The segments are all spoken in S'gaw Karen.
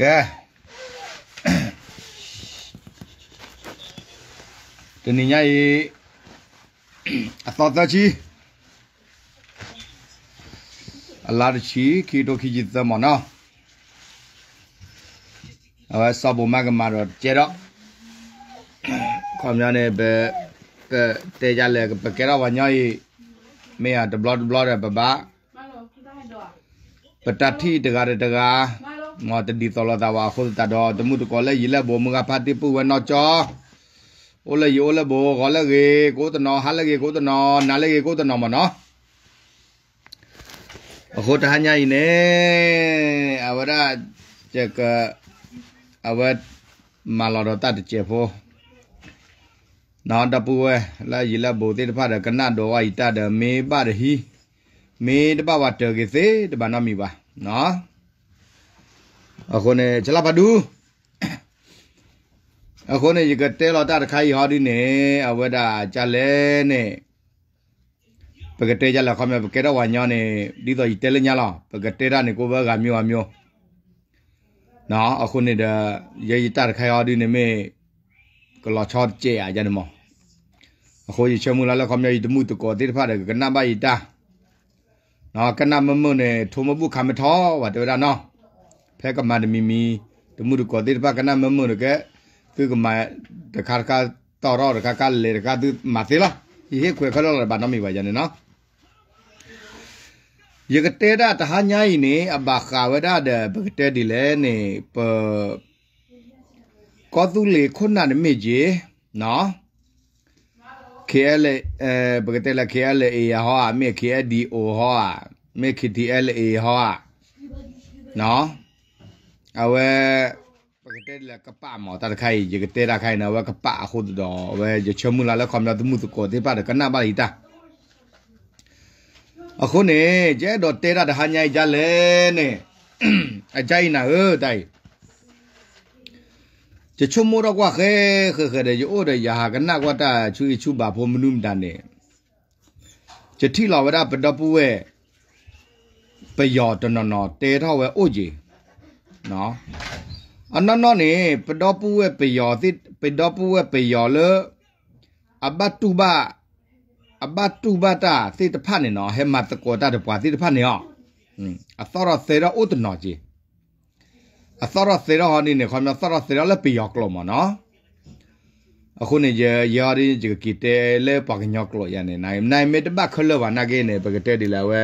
ကဲ, တနံၤညါအံၤ အသီသၢဆံ, အလါတဆံ, ခံကထိခံဆံသၢမၢ်နီၤ, အဝဲစီၤဘိးမးကမၤဒီးကဲထီၣ်, ခီပညီန့ၣ် ပတဲဒ်လဲၣ် ပကဲထီၣ်ပှၤညီအံၤ, မ့ၢ်ဧါ တဘျီတဘျီဒီး ပဘၣ် ပတၢ်ထံၣ်တဂၤဒီးတဂၤ, မ်တဒ်သိးလိာ်သးဘၣ်အဃိသတးဒီး တမုၢ်တကိးလၢယံၤလၢဘူး မုၢ်ဂၤဖါတ့ၢ်ပုၢ်ဝဲၢ်နီၢ်ကၠီ, အိၣ်လၢယံၤအိၣ်လၢဘူး, ဂီၤလၢဂ့ၤ ကအိၣ်တနီၤ, ဟါလၢဂ့ၤ ကအိၣ်တနီၤ, နၤလၢဂ့ၤ ကအိၣ်တနီၤမၢ်နီၤ. အဃိတဟါညါအံၤန့ၣ် အဝဲဒၣ် ယက အဝဲ မၤလီၤဒီးတၢ်တစဲးဖိ ဒီပုၢ်ဝဲၢ်လၢယံၤလၢဘူးသ့ၣ်တဖၣ်ဒီး ကနၣ်ဒိးဝဲယတၢ်ဒီး မ့ၢ်ဘၣ်တဟံး, မ့ၢ်တဘၣ်ဝဲတၢ်ဂ့ၤသ့ တဘၣ်နီတမံၤဘၣ်. အဃိန့ၣ် ကလၢ်ဖးဒူ အဃိန့ၣ် ယကတဲလီၤတၢ်တခါအံၤဟီဒ်န့ၣ် အဝဲဒၣ်ကလဲၣ်န့ၣ် ပကတဲကလဲၣ် ခီပညီ ပကဲထီၣ်ပှၤညီန့ၣ် ဒ်သိးယတဲလၢညါလီၤ ပကတဲတၢ်န့ၣ် ကအိၣ်ဝဲဂၤမံၤဂၤမံၤ, အဃိန့ၣ်ဒီး ယဲယတၢ်တခါအံၤဟီဒ်န့ၣ်မ့ၢ် ကလီၤဆီတစဲးဧါန့ၣ်မၢ်. အဃိယဆၢမုၢ်လၢ်လၢခီပညီ ယတမုၢ်တကိးသ့ၣ်တဖၣ်ဒီး ကကနၣ်ဘၣ်ယတၢ် ကနၣ်မုာ်မုာ်န့ၣ် ထိမုၢ်ဘူၣ်ခးမ့ၢ်ထီဝဲ တဲဝဲဒၣ်နီၤ, ဖဲကမၤတမံၤမံၤ တမုၢ်တကိးသ့ၣ်တဖၣ် ကနၣ်မုာ်မုာ်န့ၣ်ကဲ သုကမၤတခါတခါ တီၢ်ထီၣ်တခါခါ လဲၤတခါ သုမၤသ့လီၤ. ယဟ့ၣ်ခွဲးခဲလၢာ်လီၤ တဘၣ်နီတမံၤဘၣ်ယၤန့ၣ်နီၤ. ယကတဲဒၣ်တဟါညါအံၤန့ၣ် အဘၣ်ဃးဝဲဒၣ်ဒီး ပကတဲဒ်လဲၣ်န့ၣ် ပ ကီၢ်သူလ့ၤခိၣ်နၢ်န့ၣ်မ့ၢ်က့ၤ KL, ပကတဲလၢ KLA ဟီဧါ, မ့ၢ် KNDO ဟီဧါ, မ့ၢ် KTLA ဟီဧါ, အဝဲ ပကတဲလၢကပာ်မၢ် တၢ်တခါအံၤ ယကတဲတၢ်ခါအံၤန့ၣ် အဝဲကပာ်အဃိသတးဒီး အဝဲယဆၢမုၢ်လၢ်လၢခီပညီ တမုၢ်တကိးသ့ၣ်တဖၣ်ဒီး ကနၣ်ဘၣ်ယတၢ် အဃိန့ၣ် ယအဲၣ်ဒိးတဲတၢ်တဟါညါအံၤဒ်လဲၣ်န့ၣ်, အကါအံၤနၤဧၢ တၢ်အံၤ ယဆိကမိၣ်ထီၣ်ကွၢ်ဃဲဃဲဃဲဒီး ယအိၣ်ဒီးယဟးကနၣ်ကွၢ်တၢ်ဆူအံၤဆူဘၣ်ဖိမနုၤမတၤန့ၣ်, ယထံၣ်လီၤဝဲဒၣ်ပဒီပုၢ်ဝဲၢ် ပယီၤတနီၤနီၤတဲထီၣ်ဝဲအိၣ်က့ၤ, အနီၢ်နီၢ်န့ၣ် ပဒီပုၢ်ဝဲၢ်ပယီၤသ့ၣ် ပဒီပုၢ်ဝဲၢ်ပယီၤလၢ အဘၣ်တူၢ်ဘၣ် အဘၣ်တူၢ်ဘၣ်တၢ်သ့ၣ်တဖၣ်န့ၣ်နီၤ ဟဲမၤသကိးတၢ်ဒီးပှၤသ့ၣ်တဖၣ်န့ၣ်အီၤ, အသီၣ်ထီၣ်သဲထီၣ်အိၣ်တနီၤက့ၤ, အသီၣ်ထီၣ်သဲထီၣ်ဟီဒ်န့ၣ် ခီပညီသီၣ်ထီၣ်သဲထီၣ်လၢပယီၤကျိာ်မၢ်နီၤ. အဃိန့ၣ် ယ ယဟီဒ်ယကက့ၤတဲလၢပှၤကညီကျိာ်ယၤန့ၣ် နမ့ၢ်တဘၣ်ခဲလၢာ်ဘၣ်နာ်က့န့ၣ် ပကတဲဒ်လဲၣ်အဝဲ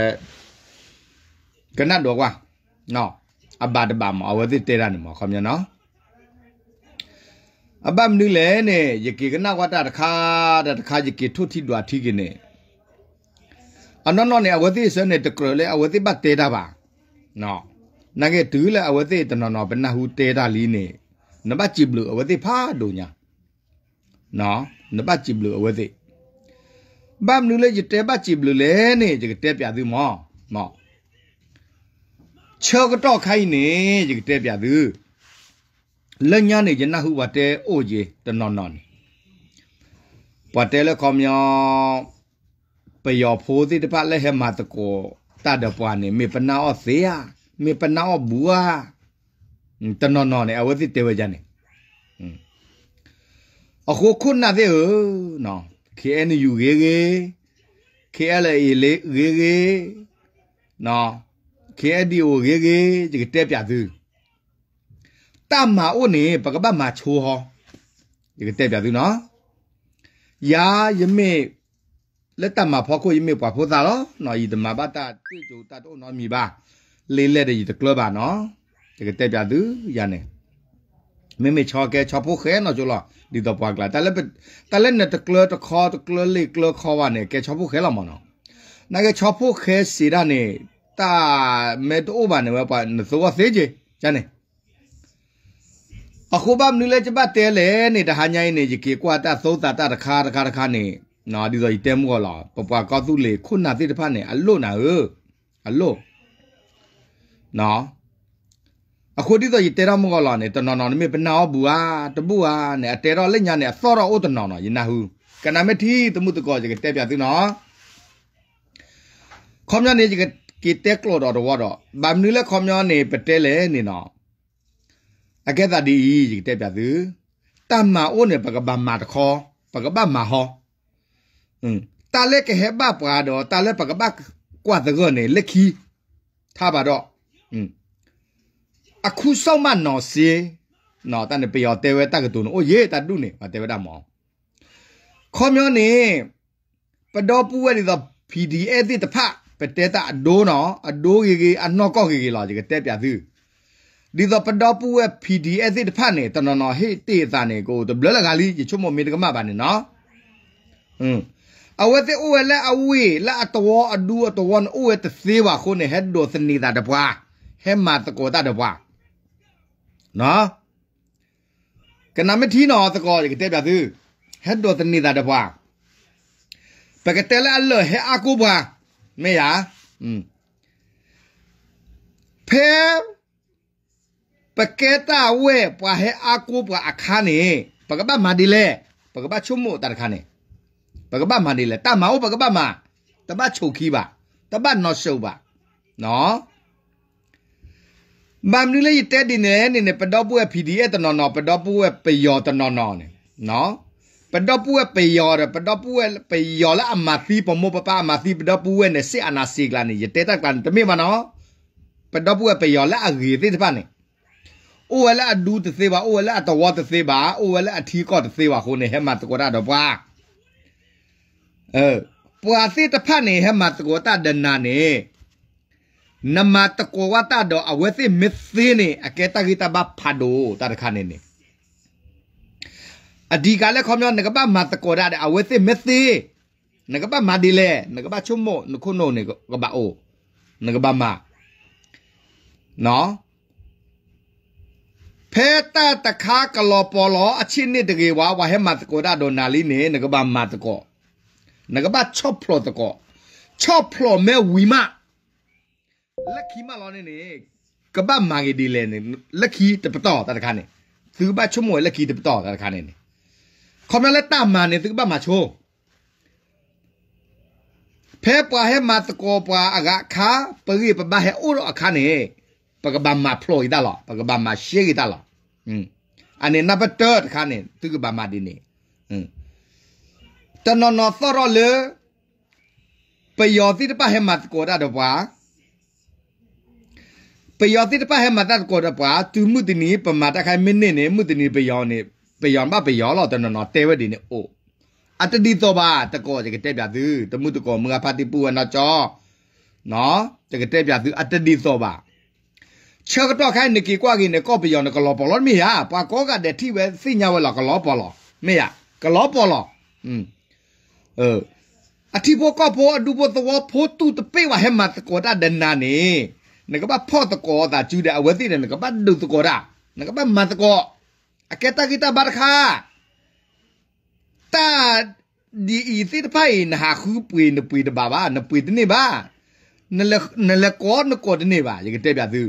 ကနၣ်ဒိးကွၢ်, အဘၣ်တဘၣ်မၢ် အဝဲသ့ၣ်တဲတၢ်န့ၣ်မၢ် ခီပညီနီၤ. အဘၣ်မနုၤလဲၣ်န့ၣ် ယက့ၤကနၣ်ကွၢ်တၢ်တခါ တၢ်တခါ ယက့ၤထိၣ်ထံဒွးထံက့ၤန့ၣ်, အနီၢ်နီၢ်န့ၣ် အဝဲသ့ၣ်အဆၢန့ၣ် တကြၢးလၢအဝဲသ့ၣ်ဘၣ်တဲတၢ်ဘၣ်. နာ်က့တုၤလၢအဝဲသ့ၣ်တနီၤနီၤ ပနၢ်ဟူတဲတၢ်လံန့ၣ် နဘၣ်စံးဘျုးအဝဲသ့ၣ်ဖးဒိၣ်ညါ, နဘၣ်စံးဘျုးအဝဲသ့ၣ်. ဘၣ်မနုၤလၢယတဲဘၣ်စံးဘျုးလဲၣ်န့ၣ် ယကတဲပျးသုမၢ်. ဆၢကတီၢ်ခါအံၤန့ၣ် ယကတဲပျးသု, လၢညါန့ၣ် ယနၢ်ဟူပှၤတဲအိၣ်က့ၤတနီၤနီၤန့ၣ်, ပှၤတဲလၢခီပညီ ပယီၤဖိသ့ၣ်တဖၣ်လၢဟဲမၤသကိးတၢ်ဒီးပှၤန့ၣ် မ့ၢ်ပနၢ်အီၣ်သ့ဧါ, မ့ၢ်ပနၢ်အီၣ်ဘူးဧါ, တနီၤနီၤန့ၣ် အဝဲသ့ၣ်တဲဝဲဒ်န့ၣ်. အဃိခိၣ်နၢ်သ့ၣ်ဧၢ, KNU ဂ့ၤဂ့ၤ, KLA ဂ့ၤဂ့ၤ, KNDO ဂ့ၤဂ့ၤ, ယကတဲပျးသု, တၢ်မၤအိၣ်န့ၣ် ပကဘၣ်မၤဆိဟီ, ယကတဲပျးသုနီၤ. ယၤ ယမ့ၢ် လၢတၢ်မၤဖီခိၣ် ယမ့ၢ်ပှၤဖိသၣ်လီၤ. ယတမၤဘၣ်တၢ်တၢ်ကၠိတၢ်တအိၣ်နီတမံၤဘၣ်. လ့လဲၣ်ဒီးယတကျၢၤဘၣ်နီၤ. ယကတဲပျးသုယၤန့ၣ်, မ့မ့ၢ်ဆီကဲဆီဖိၣ်ဃဲနီၢ်ကၠိလီၤ. ဒ်သိးပှၤကျါ တၢ်လၢနတကျၢၤတခီ တကျၢၤလ့ကျၢၤခီဘၣ်န့ၣ် ကဲဆီဖိၣ်ဃဲလီၤမၢ်နီၤ. နာ်က့ဆီဖိၣ်ဃဲစံးတၢ်န့ၣ် တၢ်မ့ၢ်တအိၣ်ဘၣ်န့ၣ်ဝဲ ပှၤနသိအီၣ်သ့က့ၤန့ၣ် အဃိဘၣ်မနုၤလၢယဘၣ်တဲလဲၣ်န့ၣ် တဟါညါအံၤန့ၣ် ယက့ၤကွၢ်တၢ်သိသးတၢ်တခါတခါတခါန့ၣ်, ဒ်သိးယတဲမုၢ်ဂီၤလီၤ. ပပှၤကီၢ်သူလ့ၤခိၣ်နၢ်သ့ၣ်တဖၣ်န့ၣ် အလိၣ်နၤဧၢ, အလိၣ်. အဃိဒ်သိးယတဲထီၣ်မုၢ်ဂီၤလီၤန့ၣ် တနီၤနီၤန့ၣ်မ့ၢ်ပနၢ်အီၣ်ဘူးဧါ, တဘူးဧါန့ၣ် အတဲထီၣ်လၢညါန့ၣ် အသီၣ်ထီၣ်အိၣ်တနီၤနီၤ ယနၢ်ဟူ. ကနၣ်မ့ၢ်ထံတမုၢ်သကိး ယကတဲပျးသုနီၤ. ခီပညီန့ၣ် ယကက့ၤတဲကျိာ်ဒီးတဝီဒီး ဘၣ်မနုၤလၢခီပညီန့ၣ် ပတဲလဲၣ်န့ၣ်နီၤ. အကဲသးဒ်အံၤ ယကတဲပၠးသု, တၢ်မၤအိၣ်န့ၣ် ပကဘၣ်မၤတခီ, ပကဘၣ်မၤဟီ, တၢ်လၢကဟဲဘၣ်ပှၤဒီးတၢ်လၢပကဘၣ်ကွၢ်သဂၢၢ်န့ၣ် လၢခံ, ထါဘၣ်ဒီး အခုစောင့်မှနော်စေ, တၢ်န့ၣ် ပယီၤတဲဝဲတၢ်ကတိၤန့ၣ် အိၣ်ယဲတၢ်ဒူၣ်န့ၣ် ပှၤတဲဝဲဒၣ်မး, ခီပညီန့ၣ် ပဒီပုၢ်ဝဲၢ်ဒ်သိး PDF သ့ၣ်တဖၣ် ပတဲတၢ်အဒိနီၤ, အဒိဂ့ၤဂ့ၤ အနီၢ်ကီၢ်ဂ့ၤဂ့ၤလီၤ ယကတဲပၠးသု, ဒ်သိးပဒီပုၢ်ဝဲၢ် PDF သ့ၣ်တဖၣ်န့ၣ် တနီၤနီၤဟ့ၣ်တ့ၢ်အသးန့ၣ် ကအိၣ်တဘျုးလၢဂၤလံ ယဆိကမိၣ်မ့ၢ်တကမၣ်ဘၣ်န့ၣ်နီၤ, အဝဲသ့ၣ်အိၣ်ဝဲလၢအဝ့ၢ် လၢအတဝီအဒူအတဝီန့ၣ် အိၣ်ဝဲတသ့ဘၣ်အဃိန့ၣ် ဟဲဒိးသန့ၤသးဒီးပှၤ, ဟဲမၤသကိးတၢ်ဒီးပှၤ ကနၣ်မ့ၢ်ထံနီၤသကိး ယကတဲပၠးသု, ဟဲဒိးသန့ၤသးဒီးပှၤ, ပကတဲလၢအလၢာ်ဟဲအါကိးပှၤ, မ့ၢ်ယၤ, ဖဲ ပကဲတၢ်ဝဲၢ်ပှၤဟဲအါကိးပှၤအခါန့ၣ် ပကဘၣ်မၤဒ်လဲၣ်, ပကဘၣ်ဆိကမိၣ်တၢ်တခါန့ၣ်, ပကဘၣ်မၤဒ်လဲၣ်, တၢ်မၤအိၣ်ပကဘၣ်မၤ, တဘၣ်ဆိးခံဘၣ်, တဘၣ်နီၣ်ၡိးဘၣ် ဘၣ်မနုၤလၢယတဲဒ်န့ၣ်န့ၣ်န့ၣ် ပဒီပုၢ်ဝဲၢ် PDF တနီၤနီၤ, ပဒီပုၢ်ဝဲၢ်ပယီၤတနီၤနီၤန့ၣ်, ပဒီပုၢ်ဝဲၢ်ပယီၤဒီး ပဒီပုၢ်ဝဲၢ်ပယီၤလၢအမၤသံ ပမိၢ်ပပၢ်အမၤသံ ပဒီပုၢ်ဝဲၢ်န့ၣ် စ့အနၤစ့ကျါန့ၣ် ယတဲတၢ်ကျါန့ၣ် တမ့ၢ်ဘၣ်နီၤ, ပဒီပုၢ်ဝဲၢ်ပယီၤလၢအဂ့ၤသ့ၣ်တဖၣ်န့ၣ် အိၣ်ဝဲလၢအဒူတသ့ဘၣ်, အိၣ်ဝဲလၢအတဝီတသ့ဘၣ်, အိၣ်ဝဲလၢအထံကီၢ်တသ့ဘၣ်အဃိန့ၣ် ဟဲမၤသကိးတၢ်ဒီးပှၤ ပှၤသ့ၣ်တဖၣ်န့ၣ် ဟဲမၤသကိးတၢ်ဒီးနၤန့ၣ်, နမၤသကိးဝဲတၢ်ဒီးအဝဲသ့ၣ်မ့ၢ်သ့န့ၣ် အကဲတၢ်ဂံၢ်တၢ်ဘါဖးဒိၣ်တၢ်တခါန့ၣ်န့ၣ်, အဒံးကးလၢခီပညီ နကဘၣ်မၤသကိးတၢ်ဒီးအဝဲသ့ၣ်မ့ၢ်သ့, နကဘၣ်မၤဒ်လဲၣ်, နကဘၣ်ဆိကမိၣ် နခိၣ်နူာ်န့ၣ်ကဘၣ်အိၣ်, နကဘၣ်မၤ ဖဲတၢ်တခါကလီၤပီၤလီၤ အဆ့ၣ်န့ၣ်တဂ့ၤဝဲ ပှၤဟဲမၤသကိးတၢ်ဒီးနၤလံန့ၣ် နကဘၣ်မၤသကိး, နကဘၣ်ဆီၣ်ဖျိးသကိး, ဆီၣ်ဖျိးမ့ၢ်ဝံၤမး, လၢခံမးလီၤန့ၣ်န့ၣ်, ကဘၣ်မၤဂ့ၤဒ်လဲၣ်န့ၣ် လၢခံတပတီၢ်တၢ်တခါန့ၣ်, သုကဘၣ်ဆိကမိၣ်ဝဲလၢခံတပတီၢ်တၢ်တခါန့ၣ်န့ၣ်, ခီပညီလၢတၢ်မၤန့ၣ် သုကဘၣ်မၤဆိ ဖဲပှၤဟဲမၤသကိးပှၤအဂၤအခါ, ပဂံၢ်ပဘါဟဲအိၣ်ဒီးအခါန့ၣ်, ပကဘၣ်မၤဖျိးဂ့ၤတၢ်လီၤ, ပကဘၣ်မၤရှဲဂ့ၤတၢ်လီၤ. အန့ၣ်နၢ်ပၢၢ်တၢတခါန့ၣ် သုကဘၣ်မၤဒ်န့ၣ်, တနီၤနီၤသီၣ်ထီၣ်လၢ ပယီၤသ့ၣ်တဖၣ်ဟဲမၤသကိးတၢ်ဒီးပှၤ ပယီၤသ့ၣ်တဖၣ်ဟဲမၤတၢ်သကိးဒီးပှၤ တုၤမုၢ်တနံၤ ပမၤတၢ်ခါမ့ၢ်န့ၢ်န့ၣ် မုၢ်တနံၤပယီၤန့ၣ်, ပယီၤဘၣ်ပယီၤလီၤ တနီၤနီၤတဲဝဲဒ်န့ၣ်အိၣ်, အတဒ်သိးဘၣ် သကိး ယကတဲပၠးသု တမုၢ်သကိးမုၢ်ဂၤဖါတံၢ်ပူၤဝဲနီၢ်ကၠီ, ယကတဲပၠးသု အတဒ်သိးဘၣ်. ဆၢကတီၢ်ခါအံၤ နက့ၤကွၢ်က့ၤန့ၣ် ကီၢ်ပယီၤန့ၣ်ကလီၤပီၤလီၤ မ့ၢ်ယါ, ပှၤကိးဂၤဒဲးထံၣ်ဝဲသ့ၣ်ညါဝဲလီၤ ကလီၤပီၤလီၤ မ့ၢ်ယါ, ကလီၤပီၤလီၤ. အထံဖိကီၢ်ဖိအဒူဖိသဝီဖိတူၢ်တပ့ၢ်ဘၣ် ဟဲမၤသကိးတၢ်ဒီးနၤန့ၣ်, နကဘၣ်ဖီၣ်သကိးသးစုဒီးအဝဲသ့ၣ်န့ၣ် နကဘၣ်ဒုးသကိးတၢ်, နကဘၣ်မၤသကိး, အကဲတၢ်ဂံၢ်တၢ်ဘါတခါ တၢ်ဒ်အံၤသ့ၣ်တဖၣ်အံၤ နဟးဃုပှ့ၤ နပှ့ၤတဘၣ်ဘၣ်, နပှ့ၤတန့ၢ်ဘၣ်, နလဲၤကိး နကိးတန့ၢ်ဘၣ်, ယကတဲပၠးသု,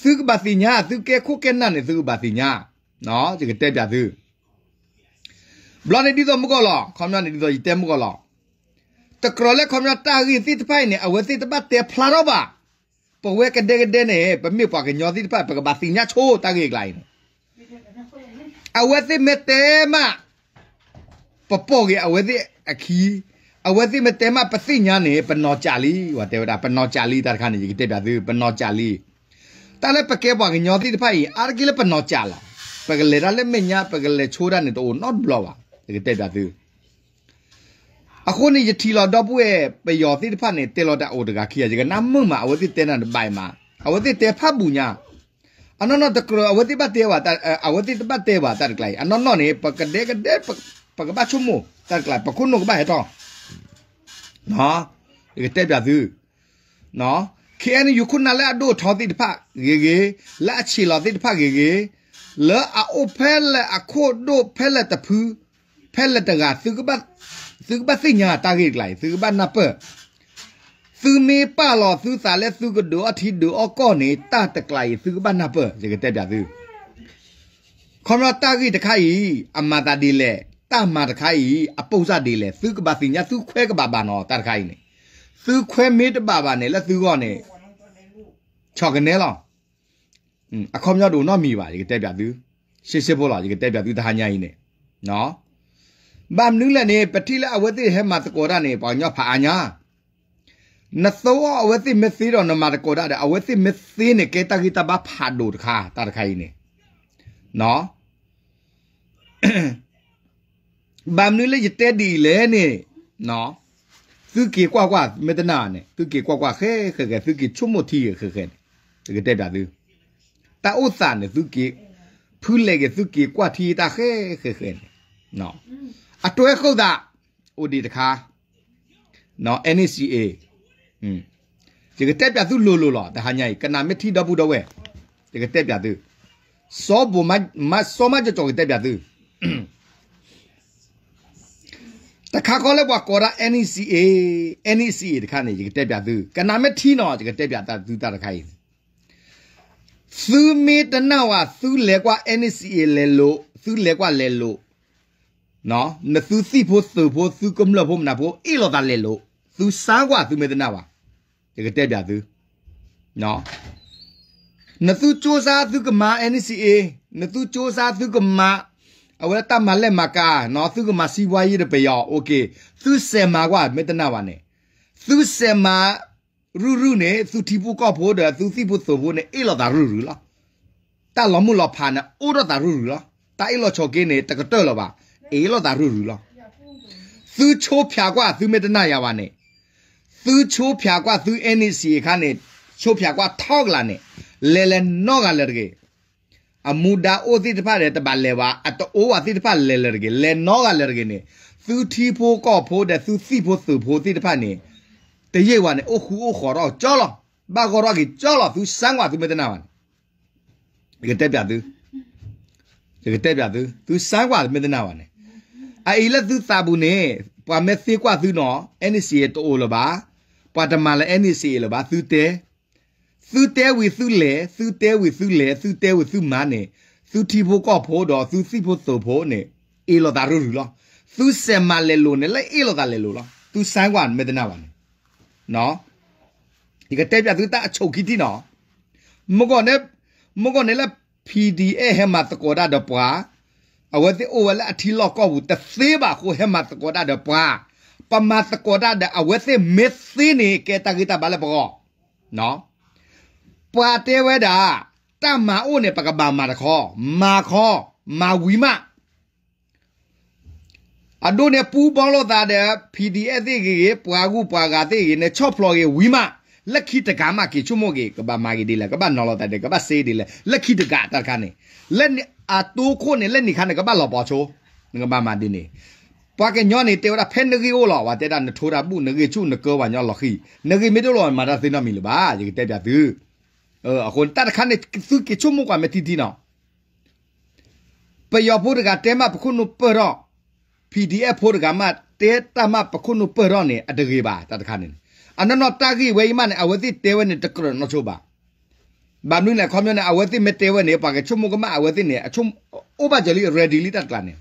သုကဘၣ်သ့ၣ်ညါ, သုကဲခိၣ်ကဲနၢ်န့ၣ် သုကဘၣ်သ့ၣ်ညါ, ယကတဲပၠးသု ဘျီန့ၣ်ဒ်သိးမုၢ်ကီၢ်လီၤ, ခီပညီန့ၣ်ဒ်သိးယတဲမုၢ်ကီၢ်လီၤ. တကြၢးလၢခီပညီတၢ်ဂ့ၢ်သ့ၣ်တဖၣ်အံၤန့ၣ် အဝဲသ့ၣ်တဘၣ်တဲဖျါထီၣ်ဘၣ်. ပဝဲကဒဲကဒဲန့ၣ် ပမ့ၢ်ပှၤကညီသ့ၣ်တဖၣ် ပကဘၣ်သ့ၣ်ညါဆိတၢ်ဂ့ၢ်အကျါအံၤန့ၣ်, အဝဲသ့ၣ်မ့ၢ်တဲမး ပပိာ်က့ၤအဝဲသ့ၣ်အခံ, အဝဲသ့ၣ်မ့ၢ်တဲမး ပသ့ၣ်ညါန့ၣ် ပနီၢ်ကၠးလံ, ပှၤတဲဝဲဒၣ် ပနီၢ်ကၠးလံ တၢ်တခါန့ၣ် ယကတဲပၠးသု ပနီၢ်ကၠးလံ. တၢ်လၢပကဲပှၤကညီသ့ၣ်တဖၣ်အံၤ အါတက့ၢ်လၢပနီၢ်ကၠးလီၤ. ပကလဲၤတၢ်လၢမဲာ်ညါ ပကလဲၤဆိတၢ်န့ၣ် တအိၣ်နီတဘျီဘၣ်, ယကတဲပၠးသု အဃိန့ၣ် ယထံၣ်လီၤဒီပုၢ်ဝဲၢ်ပယီၤသ့ၣ်တဖၣ်န့ၣ် တဲလီၤတၢ်အိၣ်တဂၤခံဂၤ ယကနၣ်မုာ်မး အဝဲသ့ၣ်တဲနၤတဘၣ်မး, အဝဲသ့ၣ်တဲဖးဘူးညါ, အနီၢ်နီၢ်တကြၢး အဝဲသ့ၣ်ဘၣ်တဲဘၣ်, အဝဲသ့ၣ်တဘၣ်တဲဘၣ်တၢ်တကျါအံၤ အနီၢ်နီၢ်န့ၣ် ပကဒဲကဒဲ ပကဘၣ်ဆိကမိၣ်တၢ်တကျါ ပခိၣ်နူာ်ကဘၣ်ဟဲထီၣ် ယကတဲပၠးသု KNU ခိၣ်နၢ်လၢအဒိၣ်အထီသ့ၣ်တဖၣ်ဂ့ၤဂ့ၤ, လၢအဆံးလီၤသ့ၣ်တဖၣ်ဂ့ၤဂ့ၤ, လၢအအိၣ်ဖဲလဲၣ်အခိၣ်ဒိၣ်ဖဲလဲၣ်တဖု, ဖဲလဲၣ်တဂၤ, သုကဘၣ်သ့ၣ်ညါတၢ်ဂ့ၢ်တကျါအံၤ သုကဘၣ်နၢ်ပၢၢ်, သုမ့ၢ်ပာ်လီၤသုသးလၢသုကဒုးအီထံဒုးအီကီၢ်န့ၣ် တၢ်တကျါအံၤ သုကဘၣ်နၢ်ပၢၢ် ယကတဲပၠးသု ခီပညီတၢ်ဂ့ၢ်တခါအံၤ အမၤသးဒ်လဲၣ်, တၢ်မၤတခါအံၤ အပိၢ်စၢ်ဒ်လဲၣ် သုကဘၣ်သ့ၣ်ညါ သုခွဲးကဘၣ်ဘၣ်နီၤ တၢ်တခါအံၤန့ၣ်, သုခွဲးမ့ၢ်တဘၣ်ဘၣ်န့ၣ် လၢသုဂီၢ်န့ၣ် ဆီၣ်ကနဲလီၤ. အခီပညီတအိၣ်နီတမံၤဘၣ် ယကတဲပၠးသု, ရှဲရှဲဖိလီၤ ယကတဲပၠးသုတဟါညါအံၤန့ၣ်, ဘၣ်မနုၤလဲၣ်န့ၣ် ပထံၣ်လၢအဝဲသ့ၣ်ဟဲမၤသကိးတၢ်န့ၣ် ပှၤကညီဖးအါညါ, နသိအီၣ်အဝဲသ့ၣ်မ့ၢ်သ့ဒီးနမၤသကိးတၢ်ဒီး အဝဲသ့ၣ်မ့ၢ်သ့န့ၣ် ကဲတၢ်ဂံၢ်တၢ်ဘါဖးဒိၣ်တခါ တၢ်တခါအံၤန့ၣ် ဘၣ်မနုၤလၢယတဲဒ်အံၤလဲၣ်န့ၣ်, သုက့ၤကွၢ်ကွၢ် မ့ၢ်တနာ်န့ၣ် သုက့ၤကွၢ်ကွၢ်ဃဲဃဲဃဲ သုက့ၤဆိကမိၣ်ထံဃဲဃဲန့ၣ်, ယကတဲပၠးသု, တၢ်အိၣ်သးန့ၣ် သုက့ၤ ဖုလဲၤက့ၤ သုက့ၤကွၢ်ထံတၢ်ဃဲဃဲဃဲန့ၣ်, အတွဲဃုာ်သး အိၣ်ဒံးတခါ NCA, ယကတဲပၠးသုလိၤလိၤလီၤ တဟါညါအံၤ ကနၣ်မ့ၢ်ထံဒီပုၢ်ဒီဝဲၢ်, ယကတဲပၠးသု, စီၤဘိၣ်မး စီၤမးကၠီၤကၠီၤ ကတဲပၠးသု, တခါခီလၢပှၤကိးဒၣ် NCA, NCA တခါန့ၣ် ယကတဲပၠးသု ကနၣ်မ့ၢ်ထံနီၤ ယကတဲပၠးသုတၢ်တခါအံၤ, သုမ့ၢ်တနာ်ဝဲ သုလဲၤကွၢ် NCA လဲၤလိာ်, သုလဲၤကွၢ်လဲၤလိာ် နသုသံၣ်ဖိသုးဖိ သုကမျၢၢ်ဖိမနုၤဖိ အ့ၣ်လိာ်သးလဲၤလိာ်, သုစါကွၢ် သုမ့ၢ်တနာ်ဘၣ်, ယကတဲပၠးသု, နသုကၠိစါသုကမၤ NCA, နသုကၠိစါသုကမၤ အဝဲတၢ်မၤလဲၢ်မၤကၤ, သုကမၤစံးဘှါယံၤတပယီၤ, သုစဲးမၤကွၢ် မ့ၢ်တနာ်ဘၣ်န့ၣ်, သုစဲးမၤ ရုၢ်ရုၢ်န့ၣ် သုထံဖိကီၢ်ဖိဒီးသုသံၣ်ဖိသုးဖိန့ၣ် အ့ၣ်လိာ်သးရုၢ်ရုၢ်လီၤ. တၢ်လီၤမုၢ်လီၤဖးန့ၣ် အိၣ်ဒီးသးရုၢ်ရုၢ်လီၤ. တၢ်အ့ၣ်လိာ်ဆိးက့န့ၣ် တကတၢၢ်လၢၤဘၣ်, အ့ၣ်လိာ်သးရုၢ်ရုၢ်လီၤ. သုဆိဖၠးကွၢ် သုမ့ၢ်တနာ်ယၤဘၣ်န့ၣ်, သုဆိဖၠးကွၢ်သု NCA အခါန့ၣ်, ဆိဖၠးကွၢ်ထီကလးန့ၣ်, လဲၤလဲၤနီတဂၤလၢၤတဂ့ၤ. အမူဒါအိၣ်သ့ၣ်တဖၣ်ဒီးတဘၣ်လဲၤဘၣ်, အတအိၣ်ဝဲသ့ၣ်တဖၣ်လဲၤလၢၤတဂ့ၤ, လဲၤနီတဂၤလၢၤတဂ့ၤန့ၣ်, သုထံဖိကီၢ်ဖိဒီးသုသံၣ်ဖိသုးဖိသ့ၣ်တဖၣ်န့ၣ်, တယံာ်ဝဲန့ၣ် အိၣ်ဃူအိၣ်ဃီၤထီၣ်ကၠီလီၤ, ဘၣ်ဂီၢ်ထီၣ်က့ၤကၠီလီၤ. သုစါကွၢ် သုမ့ၢ်တနာ်ဘၣ်န့ၣ်, ယကတဲပၠးသု, ယကတဲပၠးသု, သုစါကွၢ် သုမ့ၢ်တနာ်ဘၣ်န့ၣ်, အအံၤလၢသုသးပူၤန့ၣ် ပှၤမ့ၢ်သ့ကွၢ်သုနီၤ NCA တအိၣ်လၢၤဘၣ်, ပှၤတမၤလၢ NCA လၢၤဘၣ် သုတဲ သုတဲဝံၤသုလဲၤ, သုတဲဝံၤသုလဲၤ, သုတဲဝံၤသုမၤန့ၣ်, သုထံဖိကီၢ်ဖိဒီးသုသံၣ်ဖိသုးဖိန့ၣ်, အ့ၣ်လိာ်သးရုၢ်ရုၢ်လီၤ. သုစဲးမၤလဲၤလိာ်န့ၣ် လၢအ့ၣ်လိာ်သးလဲၤလိာ်လီၤ. သုစါကွၢ် မ့ၢ်တနာ်ဘၣ်န့ၣ်, ယကတဲပၠးသုတၢ်အဆိးခံထံၣ်နီၤ, မ့ၢ်, မ့ၢ်ကီၢ်န့ၣ်လၢ PDF ဟဲမၤသကိးတၢ်ဒီးပှၤ, အဝဲသ့ၣ်အိၣ်ဝဲလၢအထံလီၢ်ကီၢ်ပူၤတသ့ဘၣ်အဃိ ဟဲမၤသကိးတၢ်ဒီးပှၤ, ပမၤသကိးတၢ်ဒီးအဝဲသ့ၣ်မ့ၢ်သ့န့ၣ် ကဲတၢ်ဂ့ၢ်တၢ်ဘါလၢပဂီၢ် ပှၤတဲဝဲဒၣ်, တၢ်မၤအိၣ်န့ၣ် ပကဘၣ်မၤတခီ, မၤခီ, မၤဝံၤမး, အဒိန့ၣ် ပူဘီလိာ်သးဒီး PDF သ့ၣ်ဂ့ၤဂ့ၤ, ပှၤဂုၤပှၤဂၤသ့ၣ်ဂ့ၤန့ၣ် ဆီၣ်ဖျိးဂ့ၤဝံၤမး, လၢခံတကးမး က့ၤဆိကမိၣ်က့ၤ, ကဘၣ်မၤဂ့ၤဒ်လဲၣ်, ကဘၣ်နီၤလိာ်သးဒ်လဲၣ်, ကဘၣ်စ့ဒ်လဲၣ်, လၢခံတကးတၢ်တခါန့ၣ်, လၢအတိခိၣ်န့ၣ် လၢနံၤခါန့ၣ် ကဘၣ်လီၤပီၤဆိ, နကဘၣ်မၤဒ်န့ၣ်, ပှၤကညီန့ၣ် တဲဝဲဒၣ် ဖဲနဂ့ၢ်အိၣ်လီၤ, ပှၤတဲဒၣ် နထိတၢ်ဘူၣ် နဂ့ၢ်ဆူၣ်နကၢပှၤကညီလီၤဃံၤ, နဂ့ၢ်မ့ၢ်တအိၣ်လီၤ မၤတၢ်သ့နီတမံၤလၢၤဘၣ်, ယကတဲပၠးသု, အဃိန့ၣ် တၢ်တခါန့ၣ် သုက့ၤဆိကမိၣ်ကွၢ် မ့ၢ်ထံထံနီၤ ပယီၤဖိတဂၤတဲမးပခိၣ်နူာ်ပၢၢ်ထီၣ်, PDF ဖိတဂၤမး တဲတၢ်မးပခိၣ်နူာ်ပၢၢ်ထီၣ်န့ၣ် အတဂ့ၤဘၣ် တၢ်တခါန့ၣ်, အနီၢ်နီၢ်တၢ်ဂ့ၢ်ဝဲအံၤမးန့ၣ် အဝဲသ့ၣ်တဲဝဲန့ၣ် တကြၢးနီၢ်ဆိဘၣ်, ဘၣ်မနုၤလဲၣ် ခီပညီန့ၣ် အဝဲသ့ၣ်မ့ၢ်တဲဝဲန့ၣ် ပှၤကဆိကမိၣ်ကမၣ် အဝဲသ့ၣ်န့ၣ် အဆိကမိၣ် အိၣ်ဘၣ်စၢၤလံ ready လံ တၢ်တကျါန့ၣ်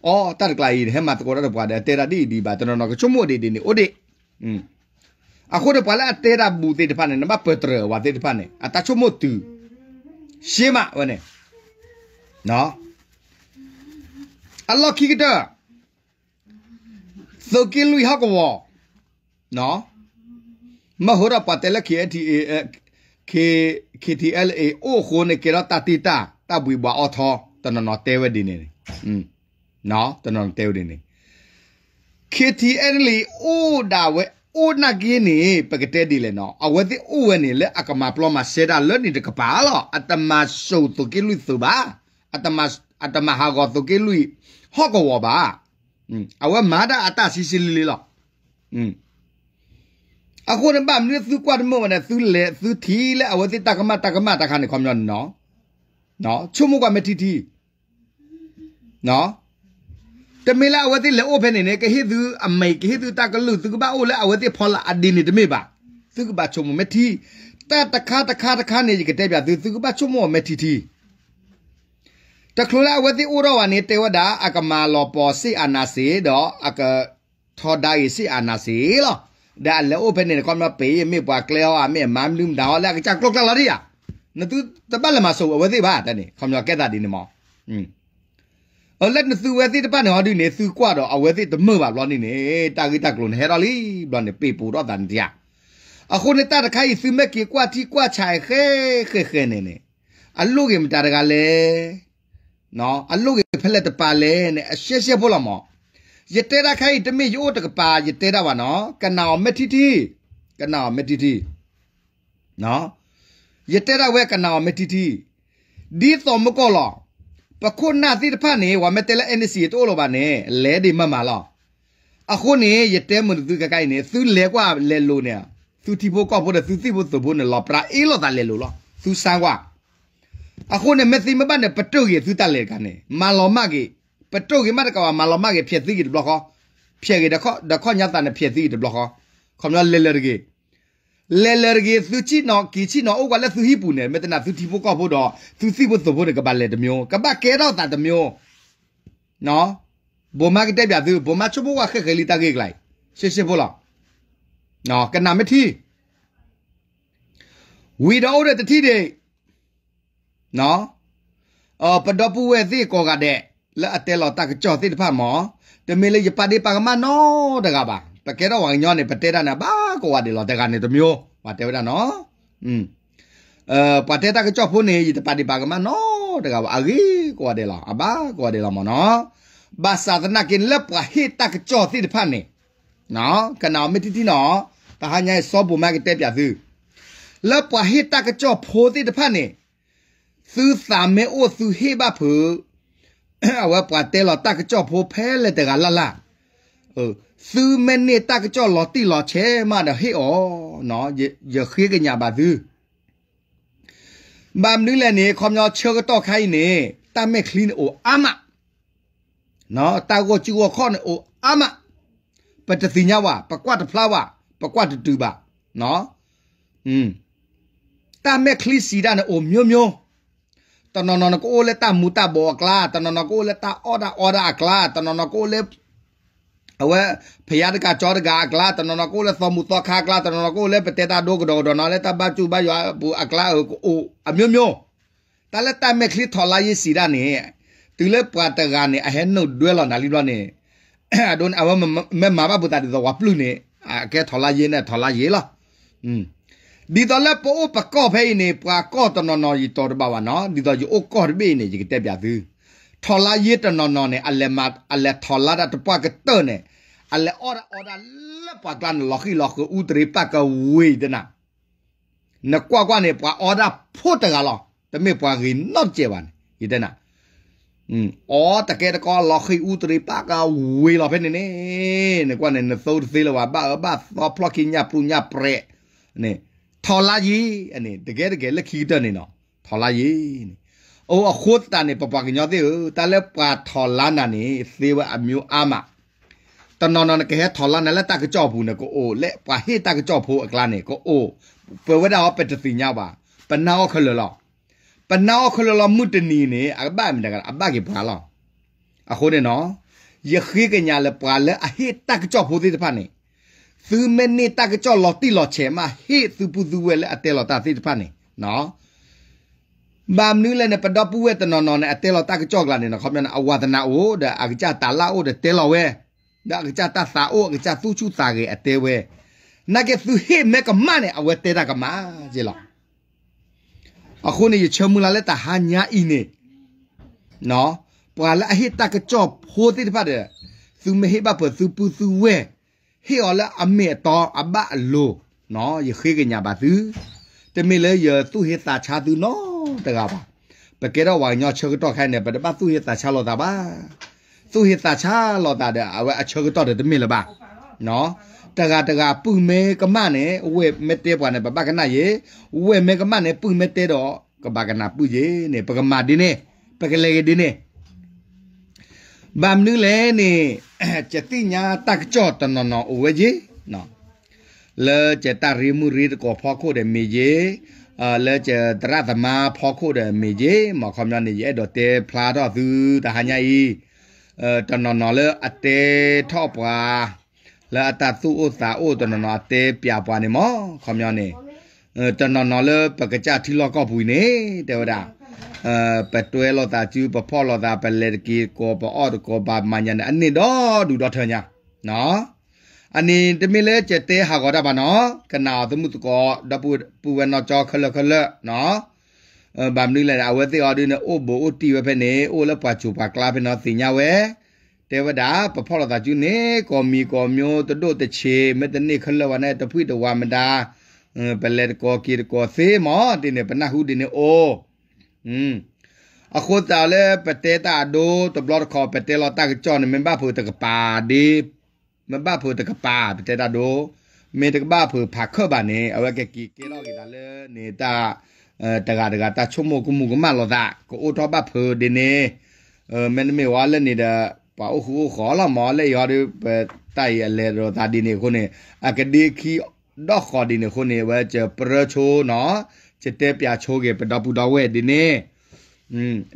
အီ တၢ်တကျါအံၤ ဟဲမၤသကိးတၢ်ဒီးပှၤဒီး တဲတၢ်ဒ်အံၤဒ်အံၤဘၣ် တနီၤနီၤကဆိကမိၣ်ဒ်ဒ်န့ၣ် အိၣ်ဒံး, အဃိန့ၣ် ပှၤလၢအတဲတၢ်ဘူးသ့ၣ်တဖၣ်န့ၣ် နဘၣ်ပၢၢ်တြၢၤဝဲသ့ၣ်တဖၣ်န့ၣ် အတၢ်ဆိကမိၣ်တုၤ ရှဲမးဝဲန့ၣ်, အလီၢ်ခံကတၢၢ် သုးက့လွံၢ်ဟီၣ်ကဝီၤ မ့ၢ်ဟိဒီးပှၤတဲလၢ KTA, KTLA အိၣ်အဃိန့ၣ် ကဲထီၣ်တၢ်တ့တၢ် တၢ်ဘှံးဘှီအီထီ တနီၤနီၤတဲဝဲဒ်န့ၣ်, တနီၤတဲဝဲဒ်န့ၣ်, KTLA အိၣ်ဒၣ်ဝဲ အိၣ်နာ်က့န့ၣ် ပကတဲဒ်လဲၣ်နီၤ အဝဲသ့ၣ်အိၣ်ဝဲန့ၣ် လၢအကမၤပျီမၤစဲတၢ်လၢန့ၣ်တကပၤလီၤ. အတမၤစိာ်သုးက့လွံၢ်သုးဘၣ်, အတမၤဟးဂီၤသုးက့လွံၢ်ဟီၣ်ကဝီၤဘၣ်. အဝဲမၤတၢ်အတၢ်ဆံးဆံးလံလံလီၤ. အဃိန့ၣ် ဘၣ်မနုၤသုကွၢ်တမုာ်ဝဲန့ၣ် သုလဲၤသုထံၣ်လၢအဝဲသ့ၣ်တၢ်ကမၣ် တၢ်ကမၣ်တၢ်ခါန့ၣ် ခီပညီန့ၣ်နီၤ, ဆိကမိၣ်ကွၢ်မ့ၢ်ထံထံ တမ့ၢ်လၢအဝဲသ့ၣ်လဲၤအိၣ်ဖဲန့ၣ်န့ၣ် ကဟ့ၣ်သုအမံၤ ကဟ့ၣ်သုတၢ်ကလုၢ် သုကဘၣ်အိၣ်လၢအဝဲသ့ၣ်ဖီလာ်အဒ့န့ၣ်တမ့ၢ်ဘၣ်. သုကဘၣ်ဆိကမိၣ်မ့ၢ်ထံ, တၢ်တခါတခါတခါန့ၣ် ယကတဲပၠးသု သုကဘၣ်ဆိကမိၣ်အီၤမ့ၢ်ထံထံ တချုးလၢအဝဲသ့ၣ်အိၣ်ထီၣ်ဘၣ်န့ၣ် တဲဝဲဒၣ် အကမၤလီၤပီၤစ့ၣ်အနးစ့ၣ်ဒီး အကထီဒါအံၤစ့ၣ်အနးစ့ၣ်လီၤ. ဒီးအလဲၤအိၣ်ဖဲန့ၣ် ခီပညီပ့ၤ မ့ၢ်ပှၤကျဲဟီ အမ့ၢ်အမါမနုၤမတၤဟီ လၢအကစၢ်ကျိကျါလီၤဒ်ယၤ နသုတဘၣ်လဲၤမၤစိာ်အဝဲသ့ၣ်ဘၣ် တၢ်န့ၣ် ခီပညီကဲသးဒ်န့ၣ်မး. အလၢနသုဝဲသ့ၣ်တဖၣ်န့ၣ် ဟီဒုန့ၣ် သုကွၢ်ဒီးအဝဲသ့ၣ်တမုာ်ဘၣ်ဘျီန့ၣ်န့ၣ် တၢ်ဂ့ၢ်တၢ်ကျိၤနဟဲထီၣ်လံဘျီန့ၣ် ပ့ၤပူၤထီၣ်သးန့ၣ်တယၤ. အဃိန့ၣ်တၢ်တခါအံၤ သုမ့ၢ်က့ၤကွၢ်ထံကွၢ်ဆးအဃဲဃဲဃဲန့ၣ်န့ၣ် အလိၣ်ဂ့ၤမတၤတဂၤလဲၣ် အလိၣ်ဂ့ၤဖဲလဲၣ်တပၤလဲၣ်န့ၣ် အရှဲရှဲဖိလီၤမး. ယတဲတၢ်ခါအံၤ တမ့ၢ်ယအိၣ်တကပၤ ယတဲတၢ်ဘၣ်နီၤ ကနၣ်အီၤမ့ၢ်ထံထံ ကနၣ်အီၤမ့ၢ်ထံထံ ယတဲဒၣ်ဝဲကနၣ်အီၤမ့ၢ်ထံထံ ဒ်သိးမုၢ်ကီၢ်လီၤ. ပခိၣ်နၢ်သ့ၣ်တဖၣ်န့ၣ် ပှၤမ့ၢ်တဲလၢ NCA တအိၣ်လၢၤဘၣ်န့ၣ် လဲၤဒံးမၤမၤလီၤ. အဃိန့ၣ် ယတဲမုာ်နသုခဲခါအံၤန့ၣ် သုလဲၤကွၢ်လဲၤလိၤန့ၣ် သုထံဖိကီၢ်ဖိဒီးသုသံၣ်ဖိသုးဖိန့ၣ် လီၤပြးအ့ၣ်လိာ်သးလဲၤလိၤလီၤ. သုစါကွၢ် အဃိန့ၣ် မ့ၢ်သ့မ့ၢ်ဘၣ်န့ၣ် ပတုာ်ဂ့ၤသုတၢ်လဲၤတခါန့ၣ် မၤလီၤမၢ်ဂ့ၤ, ပတုာ်ဂ့ၤမးတကးဘၣ် မၤလီၤမၢ်ဂ့ၤ ဖျဲးသံဂ့ၤတဘျီဃီ, ဖျဲးဂ့ၤဒီးခီၣ်ညါသးန့ၣ် ဖျဲးသံဂ့ၤတဘျီဃီ, ခီပညီလဲၤလၢာ်တဂ့ၤ လဲၤလၢာ်တဂ့ၤ သုဆ့ၣ်နီၤက့ၤဆ့ၣ်နီၤ အိၣ်ကွၢ်လၢသုဟံၣ်ပူၤန့ၣ် မ့ၢ်တနာ်သုထံဖိကီၢ်ဖိဒီး သုသံၣ်ဖိသုးဖိန့ၣ် ကဘၣ်လဲၤတမျိုး ကဘၣ်ကဲထီၣ်သးတမျိုး ဘိးမါကတဲပၠးသု ဘိးမါဆိကမိၣ်ကွၢ်ဃဲဃဲလံတၢ်ဂ့ၢ်အကျါအံၤ ရှဲရှဲဖိလီၤ. ကနၣ်မ့ၢ်ထံ ဝံၤဒီးအိၣ်ဒီးတထံၣ်ဒံး ပဒီပုၢ်ဝဲၢ်သ့ၣ်ကိးဂၤဒဲး လၢအတဲလီၤတၢ်ကစီၣ်သ့ၣ်တဖၣ်မး, တမ့ၢ်လၢယပာ်ဒ့ၣ်ပာ်ကမၣ်နီတဂၤဘၣ်. ပကဲထီၣ်ပှၤကညီန့ၣ် ပတဲတၢ်န့ၣ် အဘၣ်ကိးဂၤဒဲးလီၤ. တဂၤန့ၣ်တမျိုး ပှၤတဲဝဲဒၣ်နီၤ ပှၤတဲတၢ်ကစီၣ်ဖိန့ၣ် ယတပာ်ဒ့ၣ်ပာ်ကမၣ်နီတဂၤဘၣ်. အဂ့ၤကိးဂၤဒဲးလီၤ. အဘၣ်ကိးဂၤဒဲးလီၤမးနီၤ. ဘၣ်ဆၣ်သနာ်က့န့ၣ် လၢပှၤဟ့ၣ်တၢ်ကစီၣ်သ့ၣ်တဖၣ်န့ၣ် ကနၣ်အီၤမ့ၢ်ထံထံနီၤ, တဟါညါအံၤ စီၤဘိးမါကတဲပၠးသု, လၢပှၤဟ့ၣ်တၢ်ကစီၣ်ဖိသ့ၣ်တဖၣ်န့ၣ် သုသးမ့ၢ်အိၣ်သုဟ့ၣ်ဘၣ်ဖုး, အဝဲပှၤတဲလီၤတၢ်ကစီၣ်ဖိဖဲလဲၣ်တဂၤလၢ်လၢ်, သုမ့ၢ်န့ၢ်တၢ်ကစီၣ်လီၤတံၢ်လီၤဆဲးမးဒီးဟ့ၣ်အီၤ, ယဃ့ကညးဘၣ်သု ဘၣ်မနုၤလဲၣ်န့ၣ် ခီပညီဆၢကတီၢ်ခါအံၤန့ၣ် တၢ်မဲာ်ချံန့ၣ်အိၣ်အါမး, တၢ်ဂီၢ်စုဂီၢ်ခီၣ်န့ၣ်အိၣ်အါမး, ပတသ့ၣ်ညါဘၣ်, ပကွၢ်တဖျါဘၣ်, ပကွၢ်တတုၤဘၣ်, တၢ်မဲာ်ချံစံးတၢ်န့ၣ်အိၣ်မျိုးမျိုး, တနီၤနီၤန့ၣ်ကအိၣ်လၢတၢ်မူၤတၢ်ဘှီးအကျါ, တနီၤနီၤကအိၣ်လၢတၢ်အီၣ်တၢ်အီတၢ်အကျါ, တနီၤနီၤကအိၣ်လၢ အဝဲ ဖယါတကးကၠီတကးအကျါ, တနီၤနီၤကအိၣ်လၢသီမူၤသီခါအကျါ, တနီၤနီၤကအိၣ်လၢပတဲတၢ်ဒိကဒီးကဒီးနီၤ လၢတၢ်ဘၣ်ကူၣ်ဘၣ်ယွၤအပူၤအကျါ ကအိၣ်အမျိုးမျိုး, တၢ်လၢတၢ်မဲာ်ချံထီၣ်လါယ့စံးတၢ်န့ၣ်, တုၤလၢပှၤတဂၤန့ၣ် အဟဲနုာ်ဒွဲလီၤနၤလံဘျီန့ၣ်, အဒိန့ၣ် အဝဲမ့ၢ်မၤဘၣ်ပူၤသးဒ်သိးပှၤပျုၢ်န့ၣ်, အကဲထီၣ်လါယ့န့ၣ် ထီၣ်လါယ့လီၤ. ဒ်သိးလၢပအိၣ်ပကီၢ်ဖဲအံၤန့ၣ် ပှၤကီၢ်တနီၤနီၤယတီၤတဘၣ်ဘၣ်နီၤ, ဒ်သိးယအိၣ်ကီၢ်တဘ့ၣ်အံၤန့ၣ် ယကတဲပၠးသု, ထီၣ်လါယ့တနီၤနီၤန့ၣ် အလဲၤထီၣ်လါတၢ်တပှၢ်ကတၢၢ်န့ၣ်, အလဲၤအီၣ်တၢ်အီတၢ်လၢပှၤကျါန့ၣ် လီၤဃံၣ်လီၤဃုာ်အူတရံးပၣ်ကဝ့ၤတနၤ, နကွၢ်ကွၢ်န့ၣ် ပှၤအီဒၣ်ဖိတဂၤလီၤ, တမ့ၢ်ပှၤဂ့ၤနီတစဲးဘၣ်န့ၣ် ယတဲနၤ အီတကဲတကီ လီၤဃံၣ်အူတရံးပၣ်ကဝ့ၤလီၤဖဲန့ၣ်န့ၣ်, နကွၢ်န့ၣ် နသိတသ့လၢၤဘၣ်, ဘၣ်အၢဘၣ်သီဖျီၣ်ခံညၣ်ပျူၢ်ညၣ်ပြဲးန့ၣ်, ထီၣ်လါယ့န့ၣ် တကဲတကဲလၢခံကတၢၢ်န့ၣ်နီၤ, ထီၣ်လါယ့န့ၣ်, အိၣ်အဃိသတးန့ၣ် ပပှၤကညီသ့ၣ်ဧၢ, တၢ်လၢပှၤထီၣ်လါနၤန့ၣ် သ့ဝဲအမျိုးအါမး တနီၤနီၤန့ၣ် ကဟဲထီၣ်လါနၤလၢတၢ်ကစီၣ်အပူၤန့ၣ် ကအိၣ်လၢပှၤဟ့ၣ်တၢ်ကစီၣ်ဖိအကျါန့ၣ် ကအိၣ်, ပဝဲဒၣ်အီၤ ပတသ့ၣ်ညါဘၣ်, ပနာ်အီၤခဲလၢာ်လီၤ. ပနာ်အီၤခဲလၢာ်လီၤ မုၢ်တနံၤန့ၣ် အကဘၣ်မတၤတဂၤ အဘၣ်က့ၤပှၤလီၤ. အဃိန့ၣ်နီၤ, ယဃ့ကညးလၢပှၤလၢအဟ့ၣ်တၢ်ကစီၣ်ဖိသ့ၣ်တဖၣ်န့ၣ်, သုမ့ၢ်န့ၢ်တၢ်ကစီၣ်လီၤတံၢ်လီၤဆဲးမး ဟ့ၣ်သုပုၢ်သုဝဲၢ်လၢအတဲလီၤတၢ်သ့ၣ်တဖၣ်န့ၣ် ဘၣ်မနုၤလဲၣ်န့ၣ် ပဒီပုၢ်ဝဲၢ်တနီၤနီၤန့ၣ် အတဲလီၤတၢ်ကစီၣ်အကျါန့ၣ်နီၤ ခီပညီန့ၣ် အဝၤသနာ်အိၣ်ဒီး အကစၢ်တၢ်လၢအိၣ်ဒီးတဲလီၤဝဲ, ဒီးအကစၢ်တၢ်သးအိၣ် အကစၢ်သူၣ်ဆူၣ်သးဂဲၤအတဲဝဲ, နာ်က့သုဟ့ၣ်မ့ၢ်ကမၣ်န့ၣ် အဝဲတဲတၢ်ကမၣ်က့လီၤ. အဃိန့ၣ် ယဆၢမုၢ်လၢ်လၢတဟါညါအံၤန့ၣ် ပှၤလၢအဟ့ၣ်တၢ်ကစီၣ်ဖိသ့ၣ်တဖၣ်ဒီး သုမ့ၢ်ဟ့ၣ်ဘၣ်ပသုပုၢ်သုဝဲၢ် ဟ့ၣ်အီၤလၢအမ့ၢ်အတီအဘၣ်အလိၤ, ယဃ့ကညးဘၣ်သု, တမ့ၢ်လၢယသူၣ်ဟ့သးဆါသုနီတဂၤဘၣ်. ပကဲထီၣ်ပှၤကညီဆၢကတီၢ်ခဲအံၤန့ၣ် ပတဘၣ်သူၣ်ဟ့သးဆါလိာ်သးဘၣ်. သူၣ်ဟ့သးဆါလိာ်သးဒီး အဝဲအဆၢကတီၢ်ဒီးတမ့ၢ်လၢၤဘၣ်. တဂၤတဂၤပုၢ်မ့ၢ်ကမၣ်န့ၣ် ဝဲၢ်မ့ၢ်တဲပှၤန့ၣ် ပဘၣ်ကနၣ်ယ့ၤ, ဝဲၢ်မ့ၢ်ကမၣ်န့ၣ် ပုၢ်မ့ၢ်တဲဒီး ကဘၣ်ကနၣ်ပုၢ်ယ့ၤန့ၣ် ပကမၤဒ်န့ၣ်, ပကလဲၤက့ၤဒ်န့ၣ် ဘၣ်မနုၤလဲၣ်န့ၣ်, ယသ့ၣ်ညါတၢ်ကစီၣ်တနီၤနီၤအိၣ်ဝဲယ့ၤ, လၢယတၢ်ရ့မုၢ်ရ့သကိးဖီခိၣ်ဒီးမ့ၢ်ယ့ၤ, လၢယသရၣ်သမါဖီခိၣ်ဒီးမ့ၢ်ယ့ၤ, မ့ၢ်ခီပညီန့ၣ် ယအဲၣ်ဒိးတဲဖျါထီၣ်သုတဟါညါအံၤ, တနီၤနီၤလၢအတဲထီၣ်ပှၤ လၢအတၢ်သူၣ်အိၣ်သးအိၣ်တနီၤနီၤအတဲပၠးပှၤန့ၣ်မ့ၢ် ခီပညီန့ၣ်, တနီၤနီၤလၢပကစၢ်ထံလီၢ်ကီၢ်ပူၤအံၤန့ၣ် တဲဝဲဒၣ် ပတွဲလိာ်သးစု ပဖီၣ်လိာ်သး ပလဲၤတက့ၤတကိး ပအီၣ်တကိး ပမၤညါန့ၣ် အန့ၢ်ဒီဒူၣ်ဒီထၢညါ. အန့ၣ်တမ့ၢ်လၢယတဲဟးဂီၤတၢ်ဘၣ်နီၤ, ကနၣ်အီၤသမုၣ်သကိး ဒီပုၢ်ဝဲၢ်နီၢ်ကၠီခဲလၢာ်ခဲလၢာ်နီၤ. ဘၣ်မနုၤလဲၣ်န့ၣ် အဝဲသ့ၣ်အီၤဒ်န့ၣ် အိၣ်ဘူးအိၣ်တံၢ်ဝဲဖဲန့ၣ် အိၣ်လၢပှၤစိၤပှၤကျါဖဲန့ၣ်သ့ၣ်ညါဝဲ, တဲဝဲဒၣ် ပဖီၣ်လိာ်သးစုန့ၣ် ကိးမံၤကိးမျိုး တဒိၣ်တဆံး မ့ၢ်တန့ၢ်ခဲလၢာ်ဝဲန့ၣ် တဖှံၣ်တဝးမတၤ ပလဲၤတကိးက့ၤတကိးသ့မး ဒ်န့ၣ် ပနၢ်ဟူဒ်န့ၣ်အိၣ်. အဃိသတးလၢပတဲတၢ်အဒိတဘျီတခီၣ် ပတဲလီၤတၢ်ကစီၣ်န့ၣ် မ့ၢ်ဘၣ်ဖုးတကပၤဒ် မ့ၢ်ဘၣ်ဖုးတကပၤ ပတဲတၢ်ဒိ, မ့ၢ်တကဘၣ်ဖုးဖးခၢၣ်ဘၣ်န့ၣ် အဝဲကက့ၤကဲထီၣ်က့ၤသးလၢန့ၣ်တၢ် တဂၤတဂၤတၢ်ဆိကမိၣ်ကမူၤကမၣ်လိာ်သး ကအိၣ်ထီၣ်ဘၣ်ဖုးဒ်န့ၣ် မ့တမ့ၢ်ဝဲလၢန့ၣ်ဒီး ပှၤအိၣ်ဃူအိၣ်ဃီလီၤမး လၢအံၤဟီဒီး ပတၢ်အံၤအလဲၤလိာ်သးဒ်န့ၣ်အဃိန့ၣ် အကဒ့ခံဒီၣ်ဃီဒ်န့ၣ်အဃိန့ၣ် အဝဲကပြၢဆိနီၤ, ကတဲပၠးဆိက့ၤ ပဒီပုၢ်ဒီဝဲၢ်ဒ်န့ၣ်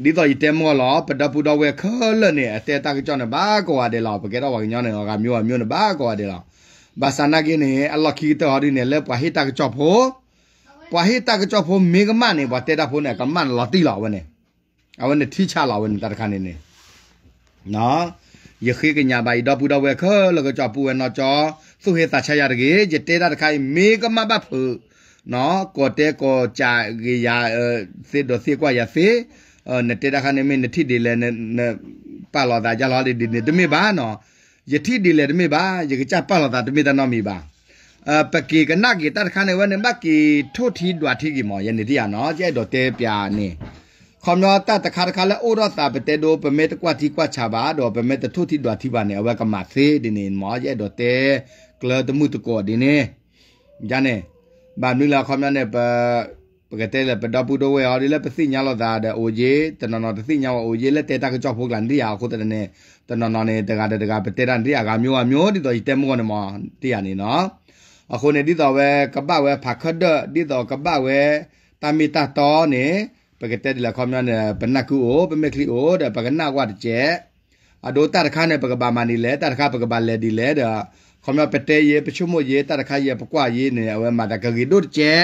ဒ်သိးယတဲမုၢ်ဂီၤလီၤ ပဒီပုၢ်ဒီဝဲၢ်ခဲလၢာ်န့ၣ် အတဲတၢ်ကစီၣ်န့ၣ် ဘၣ်ကိးဂၤဒဲးလီၤ. ပကဲထီၣ်ပှၤကညီန့ၣ် ဂၤမျိုးဂၤမျိုးန့ၣ် ဘၣ်ကိးဂၤဒဲးလီၤ. ဘၣ်ဆၣ်နာ်က့န့ၣ် အလီၢ်ခံကတၢၢ်ဟီဒ်န့ၣ် လၢပှၤဟ့ၣ်တၢ်ကစီၣ်ဖိ, ပှၤဟ့ၣ်တၢ်ကစီၣ်ဖိမ့ၢ်ကမၣ်န့ၣ် ပှၤတဲတၢ်ဖိန့ၣ် ကမၣ်လီၤတံၢ်လီၤ အဝဲန့ၣ်, အဝဲန့ၣ်ထံဆးလီၤ အဝဲန့ၣ်တၢ်တခါန့ၣ်န့ၣ် ယဃ့ကညးဘၣ်အံၤ ဒီပုၢ်ဒီဝဲၢ်ခဲလၢာ်ကစီၣ် ပုၢ်ဝဲၢ်နီၢ်ကၠီ သူၣ်ဟ့သးဆါယၤတဂ့ၤ, ယတဲတၢ်တခါအံၤ မ့ၢ်ကမၣ်ဘၣ်ဖုး, ကိးတဲကိးစးဂ့ၤယၤ, သ့ဒိးသ့ကွၢ်ယၤသ့, နတဲတၢ်တခါန့ၣ် မ့ၢ်နထံၣ်ဒ်လဲၣ်, နပာ်လီၤသးယါလီၤဒ်န့ၣ် တမ့ၢ်ဘၣ်နီၤ, ယထံၣ်ဒ်လဲၣ်တမ့ၢ်ဘၣ်, ယကစၢ်ပာ်လီၤသးတမ့ၢ်တၢ်နီတမံၤဘၣ်. ပက့ၤကနၣ်က့ၤတၢ်တခါန့ၣ်ဝဲန့ၣ် ဘၣ်က့ၤထိၣ်ထံဒွးထံက့ၤမး ယဲန့ၣ်တယၤနီၤ, ယအဲၣ်ဒိးတဲပၠးန့ၣ် ခီပညီတၢ်တခါတခါလၢအိၣ်ထီၣ်သး ပတဲဒိ ပမ့ၢ်တကွၢ်ထံကွၢ်ဆးဘၣ်ဒီး ပမ့ၢ်တထိၣ်ထံဒွးထံဘၣ်န့ၣ် အဝဲကမၤသ့ဒ်န့ၣ်မး ယအဲၣ်ဒိးတဲကျၢၤတမုၢ်သကိးဒ်န့ၣ်, ယန့ၣ်, ဘၣ်မနုၤလဲၣ် ခီပညီန့ၣ် ပကတဲလၢပဒီပုၢ်ဒီဝဲၢ်အီၤဒ်လၢပသ့ၣ်ညါလိာ်သးဒီးအိၣ်ယ့ၤ, တနီၤနီၤတသ့ၣ်ညါဝဲအိၣ်ယ့ၤ လၢတဲတၢ်ကစီၣ်ဖိကျါန့ၣ်တယၤ အဃိသတးန့ၣ်, တနီၤနီၤန့ၣ် တဂၤဒီးတဂၤ ပတဲတၢ်န့ၣ်တယၤဂၤမျိုးဂၤမျိုး ဒ်သိးယတဲမုၢ်ဂီၤန့ၣ်မးတယၤန့ၣ်နီၤ. အဃိန့ၣ် ဒ်သိးဝဲကဘၣ်ဝဲဖးခၢၣ်ဒၢၣ် ဒ်သိးကဘၣ်ဝဲ တၢ်မ့ၢ်တၢ်တီန့ၣ်, ပကတဲဒ်လဲၣ် ခီပညီန့ၣ် ပနၢ်ကုအိၣ် ပမဲာ်ချံအိၣ်ဒီး ပကနၣ်ကွၢ်တကဲး, အဒိတၢ်တခါန့ၣ် ပကဘၣ်မၤဒ်လဲၣ် တၢ်တခါပကဘၣ်လဲၤဒ်လဲၣ်ဒီး, ခီပညီပတဲယဲ ပဆိကမိၣ်ယဲ တၢ်တခါယဲ ပကွၢ်ယဲန့ၣ် အဝဲမၤသးကဂ့ၤဒိၣ်တကဲး,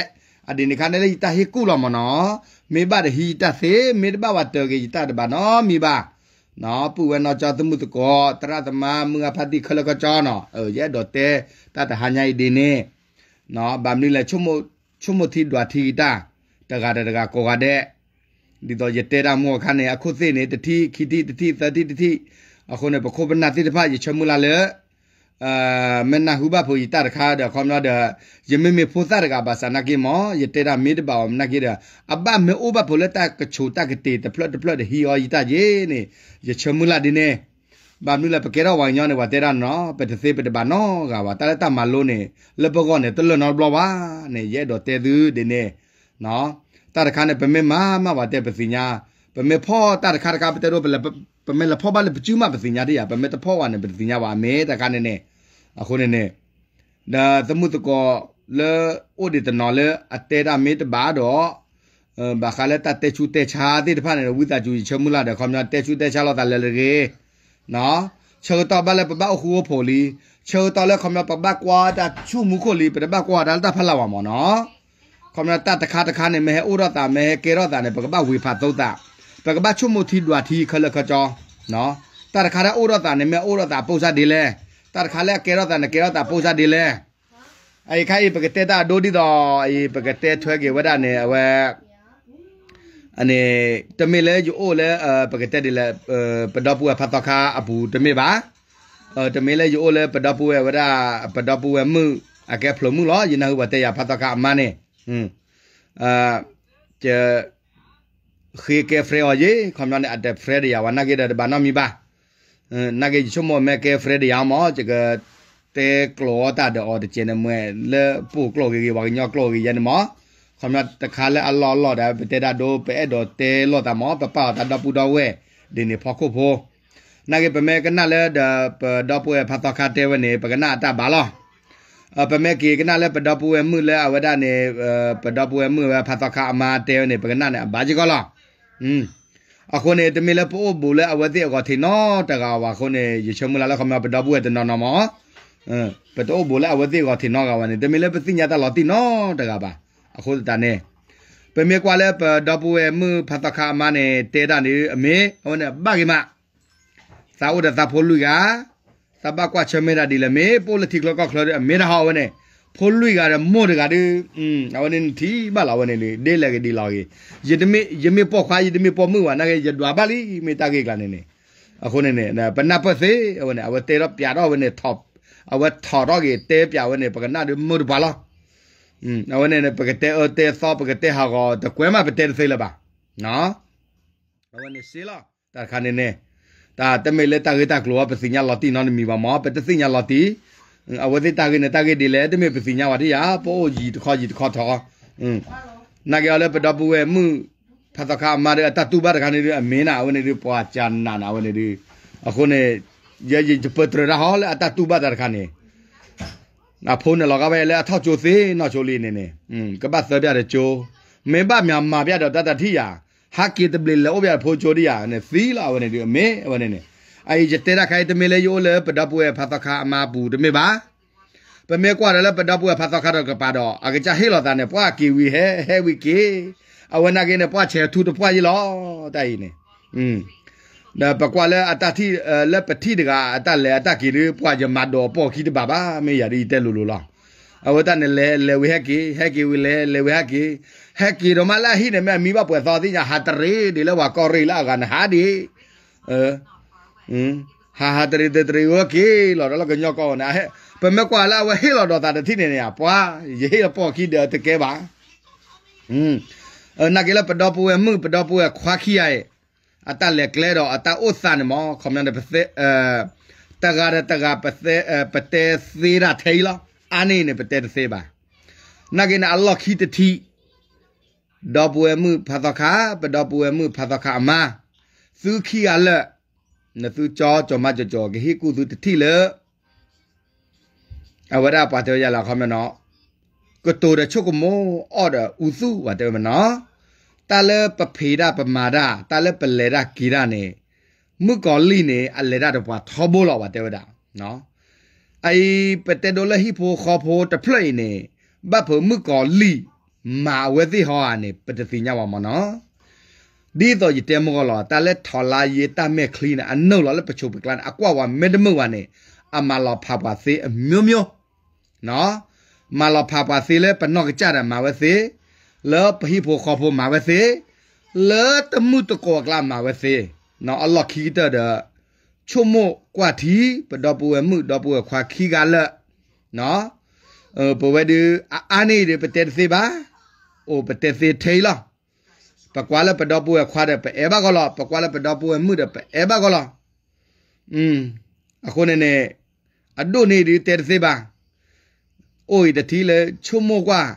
အဒ်န့ၣ်ခါန့ၣ်လၢယတၢ်ဟ့ၣ်ကူၣ်လီၤမးနီၤ, မ့ၢ်ဘၣ်ဒီးဟံးယတၢ်သ့ မ့ၢ်တဘၣ်ဝဲတၢၤက့ၤယတၢ်တဘၣ်နီတမံၤဘၣ် နီၤ, ပုၢ်ဝဲၢ်နီၢ်ကၠီ သမုၢ်သကိး သရၣ်သမါ မုၢ်ဂၢ်ဖါတံၢ်ခဲလၢာ်ခဲဆ့နီၤ, ယအဲၣ်ဒိးတဲ တၢ်တဟါညါအံၤဒ်န့ၣ်, ဘၣ်မနုၤလဲၣ် ဆိကမိၣ်ထံဒွးထံက့ၤတၢ်, တဂၤဒီးတဂၤကိးဂၤဒဲး, ဒ်သိးယတဲတၢ်မုၢ်အခါန့ၣ် အခိၣ်သ့ၣ်န့ၣ် တထံၣ်ခံထံၣ်တထံၣ်သၢထံၣ်တထံၣ်, အဃိန့ၣ် ပခိၣ်ပနၢ်သ့ၣ်တဖၣ် ယဆၢမုၢ်လၢ်လၢ မ့ၢ်နၢ်ဟူဘၣ်ဖုးယတၢ်တခါဒီး ခီပညီဒီး ယမ့မ့ၢ်ဖိသၣ်တဂၤဘၣ်ဆၣ်နာ်က့မး ယတဲတၢ်မ့ၢ်တဘၣ်အီၤမနာ်က့ဒီး အဘၣ်မ့ၢ်အိၣ်ဘၣ်ဖုးလၢတၢ်ကဆူးတၢ်ကတ့ၤတဖျၢၣ်တဖျၢၣ်ဒီးဟံးအီၤယတၢ်ယ့ၤန့ၣ် ယဆၢမုၢ်လၢ်ဒ်န့ၣ်, ဘၣ်မနုၤလဲၣ် ပကဲထီၣ်ပှၤကညီန့ၣ် ပှၤတဲတၢ်နီၤ ပတသ့ပတဘၣ်နီတဂၤဘၣ် တၢ်လၢတၢ်မၤလိန့ၣ် လၢပဂီၢ်န့ၣ် တလၢာ်နီတဘျီဘၣ်န့ၣ် ယအဲၣ်ဒိးတဲသုဒ်န့ၣ် တၢ်တခါန့ၣ် ပမ့ၢ်မၤမးပှၤတဲပသ့ၣ်ညါ, ပမ့ၢ်ဖီၣ်တၢ်တခါတခါ ပတဲဒိ ပမ့ၢ်လဲၤဖီၣ်ဘၣ်လၢပစုမးပသ့ၣ်ညါတယၤ, ပမ့ၢ်တဖီၣ်ဝဲန့ၣ် ပတသ့ၣ်ညါဘၣ် အမ့ၢ်တၢ်တခါန့ၣ်န့ၣ်, အဃိန့ၣ်န့ၣ်, ဒီးသမုၢ်သကိးလၢအိၣ်ဒံးတနီၤလၢအတဲတၢ်မ့ၢ်တဘၣ်ဒီး ဘၣ်ဃးလၢတၢ်တဲဆူၣ်တဲဆါသ့ၣ်တဖၣ်န့ၣ် ဝံသးစူၤယဆၢမုၢ်လၢ်ဒီး ခီပညီတဲဆူၣ်တဲဆါလိာ်သးလၢတဂ့ၤ ဆၢကတီၢ်ဘၣ်လၢပဘၣ်အိၣ်ဃူအိၣ်ဖိးလံ, ဆၢကတီၢ်လၢခီပညီပဘၣ်ကွၢ်တၢ်ဆူၣ်မူခိၣ်လံ ပတဘၣ်ကွၢ်တၢ်လၢတၢ်ဖးလၢ်ဝဲမးနီၤ, ခီပညီတၢ်တခါတခါန့ၣ် မ့ၢ်ဟဲအိၣ်ထီၣ်သး မ့ၢ်ဟဲကဲထီၣ်သးန့ၣ် ပကဘၣ်ဝ့ၤဖးသိသး, ပကဘၣ်ဆိကမိၣ်ထံဒွးထံခဲလၢာ်ခဲဆ့, တၢ်တခါလၢအအိၣ်ထီၣ်သးန့ၣ် မ့ၢ်အအိၣ်ထီၣ်သးအပိၢ်စၢ်ဒ်လဲၣ်, တၢ်တခါလၢအကဲထီၣ်သးန့ၣ် ကဲထီၣ်သးအပိၢ်စၢ်ဒ်လဲၣ် အအံၤခါအံၤ ပကတဲတၢ်အဒိဒ်သိး အံၤ ပကတဲထွဲက့ၤဝဲဒၣ်န့ၣ် အဝဲ န့ၣ် တမ့ၢ်လၢယအိၣ်လၢ ပကတဲဒ်လဲၣ် ပဒီပုၢ်ဝဲၢ်ဖးသီခါအပူၤတမ့ၢ်ဘၣ်, တမ့ၢ်လၢယအိၣ်လၢပဒီပုၢ်ဝဲၢ်ဝဲဒၣ် ပဒီပုၢ်ဝဲၢ်မုၣ် အကဲဖျိးမုၣ်လီၤ, ယနၢ်ဟူပှၤတဲယၤဖးသီခါအမါန့ၣ် ဃ့ကဲ friend အီၤယ့ၤ ခီပညီန့ၣ် အတ friend ဒီးယၤဝဲ နာ်က့ဒီးတဘၣ်နီတမံၤဘၣ်, နာ်က့ယဆိကမိၣ်မ့ၢ်ကဲ friend ဒီးယၤမး ယကတဲကျိာ်အီၤတၢ်ဒီးအီၤတကဲးန့ၣ် မ့ၢ်လၢပှိၢ်ကျိာ်ဂ့ၤဂ့ၤ ပှၤကညီကျိာ်ဂ့ၤယဲန့ၣ်မး, ခီပညီတခါလၢအလီၢ်အလီၢ်ဒီး ပတဲတၢ်ဒိ ပအဲၣ်ဒိးတဲလိာ်သးမး ပပာ်အီၤတၢ်ဒီပုၢ်ဒီဝဲၢ် ဒ်န့ၣ်ဖီခိၣ်ဖိ နာ်က့ပမ့ၢ်ကနၣ်လၢဒီး ပဒီပုၢ်ဝဲၢ်ဖးသီခါတဲဝဲန့ၣ် ပကနၣ်အတၢ်ဘၣ်လီၤ. ပမ့ၢ်က့ၤကနၣ်လၢပဒီပုၢ်ဝဲၢ်မုၣ်လၢအဝဲဒၣ်န့ၣ် ပဒီပုၢ်ဝဲၢ်မုၣ်ဝဲဖးသီခါအမါတဲဝဲန့ၣ် ပကနၣ်န့ၣ် အဘၣ်စ့ၢ်ကီးလီၤ. အဃိန့ၣ် တမ့ၢ်လၢပအိၣ်ဘူးလၢအဝဲသ့ၣ်အဂီၢ်ထံးနီတဂၤဘၣ်အဃိန့ၣ် ယဆၢမုၢ်လၢ်လၢခီပညီပဒီပုၢ်ဝဲၢ်တနီၤနီၤမး ပတအိၣ်ဘူးလၢအဝဲသ့ၣ်အဂီၢ်ထံးနီတဂၤဘၣ်န့ၣ် တမ့ၢ်လၢပသ့ၣ်ညါတၢ်လီၤတံၢ်နီတဂၤဘၣ်. အဃိသတးန့ၣ် ပမ့ၢ်ကွၢ်လၢပဒီပုၢ်ဝဲၢ်မုၣ်ဖးသီခါအမါန့ၣ် တဲတၢ်န့ၣ် အမ့ၢ် အဝဲန့ၣ်ဘၣ်ဂ့ၤမး သးအိၣ်ဒီးသးဖိလွံၢ်ဂၤ, သးဘၣ်ကွၢ်ဆၢၣ်မဲာ်တၢ်ဒ်လဲၣ်မ့ၢ် ပအိၣ်လၢထံချၢကီၢ်ချၢဒီး အမ့ၢ်တၢ်ဟီအဝဲန့ၣ်, ဖိလွံၢ်ဂၤဒီးမိၢ်တဂၤဒီး, အဝဲန့ၣ်နထံၣ်ဘၣ်လီၤ အဝဲန့ၣ်ဒုး ဒ်လဲၣ်ဂ့ၤဒ်လဲၣ်ဂ့ၤ, ယမ့ၢ်ပိာ်ခွါ ယတမ့ၢ်ပိာ်မုၣ်ဘၣ် နာ်က့ ယဒွးဘၣ်လံ မ့ၢ်တၢ်ဂ့ၢ်ကျါန့ၣ်န့ၣ်, အဃိန့ၣ်န့ၣ် ပနၢ်ပၢၢ်သ့ အဝဲန့ၣ် အဝဲတဲထီၣ်ပၠးထီၣ်ဝဲန့ၣ်, အဝဲထီၣ်ထီၣ်က့ၤတဲပၠးဝဲန့ၣ် ပကနၣ်ဒုးမုာ်တပှၤလီၤ. အဝဲန့ၣ် ပကတဲအၢတဲသီ ပကတဲဟးဂီၤ တကွဲးမး ပတဲတသ့လၢၤဘၣ်. အဝဲန့ၣ်စ့လီၤ တၢ်တခါန့ၣ်န့ၣ်, တၢ်တမ့ၢ်လၢတၢ်ဂ့ၢ်တၢ်ကျိၤအီၤ ပသ့ၣ်ညါလီၤတံၢ်နီတမံၤဘၣ်မး ပတသ့ၣ်ညါလီၤတံၢ်, အဝဲသ့ၣ်တၢ်ဂ့ၢ်န့ၣ် တၢ်ဂ့ၢ်ဒ်လဲၣ် တမ့ၢ်ပသ့ၣ်ညါဝဲဒၣ်ယၤ ပအိၣ်ယံၤတခီယံၤတခီထီၣ်, နာ်က့အီၤလၢပဒီပုၢ်ဝဲၢ်မုၣ်ဖးသီခါအမါဒီး အတၢ်တူၢ်ဘၣ်တခါန့ၣ်ဒီး အမ့ၢ်နၤ အဝဲန့ၣ်ဒုး ပှၤကနးနၤ အဝဲန့ၣ်ဒုး, အဃိန့ၣ် ယယပၢၢ်တြၢၤတၢ်ဟီလၢအတၢ်တူၢ်ဘၣ်တၢ်တခါန့ၣ် အဖိန့ၣ်လီၤဂာ်ဝဲလၢအထီၣ်ကၠိသ့နီၢ်ကၠိလံန့ၣ်န့ၣ်, ကဘၣ်သၢပျၢ်တကၠိ, မ့ၢ်ဘၣ်မၤမၤပျၢ်ဒီးတၢ်တထံၣ်ယၤ, ဟးက့ၤတဘျီလဲၤအိၣ်ပျၢ်တဖိကၠိဒ်ယၤန့ၣ် သံလီၤ အဝဲန့ၣ်ဒုး အမ့ၢ် အဝဲန့ၣ်န့ၣ်, အအံၤယတဲတၢ်ခါအံၤ တမ့ၢ်လၢယအိၣ်လၢပဒီပုၢ်ဝဲၢ်ဖးသီခါအမါအပူၤတမ့ၢ်ဘၣ်, ပမ့ၢ်ကွၢ်ဒီးလၢပဒီပုၢ်ဝဲၢ်ဖးသီခါဒီးကပၤဒီး အကစၢ်ဟ့ၣ်လီၤသးန့ၣ် ပှၤက့ၤဝံၤဟဲ ဟဲဝံၤက့ၤ, အဝဲနာ်က့န့ၣ် ပှၤဆဲးထူတပှၢ်ယံလီၤ တၢ်အံၤန့ၣ် ဒီးပကွၢ်လၢအတၢ်ထံၣ် လၢပထံၣ်တဂၤ အတၢ်လဲၤအတၢ်က့ၤဒီး ပှၤယမၤဒိးအပိာ်ခံတဘၣ်ဘၣ် မ့ၢ်ယၤဒ်ယတဲလိၤလိၤလီၤ. အဝဲတၢ်န့ၣ်လဲၤ လဲၤဝံၤဟဲက့ၤ ဟဲက့ၤဝံၤလဲၤ လဲၤဝံၤဟဲက့ၤ, ဟဲက့ၤဒီးမးလၢအဟံၣ်န့ၣ် မ့ၢ်အမံဘၣ်ပှဲၤသီသ့ၣ်ညါ ဟးတရံးဒ်လၢပှၤကီၢ်ရ့ၣ်လၢအဂၤန့ၣ် ဟးဒံး ဟးဟးတရံးတရံးဝဲက့ၤ လီၤဒီးလၢကညီကီၢ်န့ၣ်, ပမ့ၢ်ကွၢ်လၢအဝဲဟ့ၣ်လီၤဒီးသးတထံၣ်န့ၣ်န့ၣ် ပှၤ ယဟ့ၣ်လီၤပိာ်ခံဒီးတကဲဘၣ် နာ်က့လၢပဒီပုၢ်ဝဲၢ်မုၣ် ပဒီပုၢ်ဝဲၢ်ခွါခံဂၤအံၤ အတၢ်လဲၤကျဲဒီးအတၢ်အိၣ်သးန့ၣ်မ့ၢ် ခီပညီန့ၣ် တဂၤဒီးတဂၤ ပတဲသ့တၢ်ထဲအံၤလီၤ. အါန့ၢ်အံၤန့ၣ် ပတဲတသ့ဘၣ်. နာ်က့န့ၣ် အလီၢ်ခံတထံၣ် ဒီပုၢ်ဝဲၢ်မုၣ်ဖးသီခါ ပဒီပုၢ်ဝဲၢ်မုၣ်ဖးသီခါအမါ သုခံဂၤလၢာ် နသုကၠီကၠီၤမးကၠီၤကၠီၤ ကဟ့ၣ်ကူၣ်သုတထံၣ်လၢ အဝဲဒၣ်ပှၤတဲဝဲယၤလၢအခီပညီနီၤ, ကတိၤဒီးဆိကမိၣ် အီၣ်ဒီးအူသူၣ် ပှၤတဲဝဲမနီၤ, တၢ်လၢပဖံးတၢ်ပမၤတၢ် တၢ်လၢပလဲၤတၢ်က့ၤတၢ်န့ၣ် မုၣ်ကီၤလံၢ်န့ၣ် အလဲၤတၢ်ဒီးပှၤထီဘိလီၤ ပှၤတဲဝဲဒၣ်. အအံၤ ပတဲဒိလၢဟံၣ်ဖိဃီဖိတဖျၢၣ်အံၤန့ၣ် ဘၣ်ဖုးမုၣ်ကီၤလံၢ် မၤအဝဲသ့ၣ်ဟီဧါန့ၣ် ပတသ့ၣ်ညါဝဲမနီၤ. ဒ်သိးယတဲမုၢ်ဂီၤလီၤ တၢ်လၢထီၣ်လါယ့တၢ်မဲာ်ချံန့ၣ် အနုာ်လီၤလၢပဆိးပကျါန့ၣ် အကွၢ်ဝဲမ့ၢ်တမုာ်ဘၣ်န့ၣ် အမၤလီၤဖးပှၤသ့အမျိုးမျိုး မၤလီၤဖးပှၤသ့လၢပနီၢ်ကစၢ်ဒီးမၤဝဲသ့, လၢပဟံၣ်ဖိဃီဖိမၤဝဲသ့, လၢတမုၢ်တကိးအကျါမၤဝဲသ့, အလီၢ်ခံကတၢၢ်ဒီး ဆိကမိၣ်ကွၢ်ထံ ပဒီပုၢ်ဝဲၢ်မုၣ်ဒီပုၢ်ဝဲၢ်ခွါခံဂၤလၢာ် ပဝဲဒုး အအါန့ၢ်အံၤဒီး ပတဲတသ့ဘၣ်, အိၣ်ပတဲသ့ထဲအံၤလီၤ. ပကွၢ်လၢပဒီပုၢ်ဝဲၢ်ခွါဒီး ပအဲၣ်ဘၣ်ဂီၢ်လီၤ, ပကွၢ်လၢပဒီပုၢ်ဝဲၢ်မုၣ်ဒီး ပအဲၣ်ဘၣ်ဂီၢ်လီၤ. အဃိန့ၣ်န့ၣ် အဒိၣ်န့ၢ်ဒုးတဲတသ့ဘၣ်. အိၣ်အံၤတထံၣ်လၢဆိကမိၣ်ကွၢ်,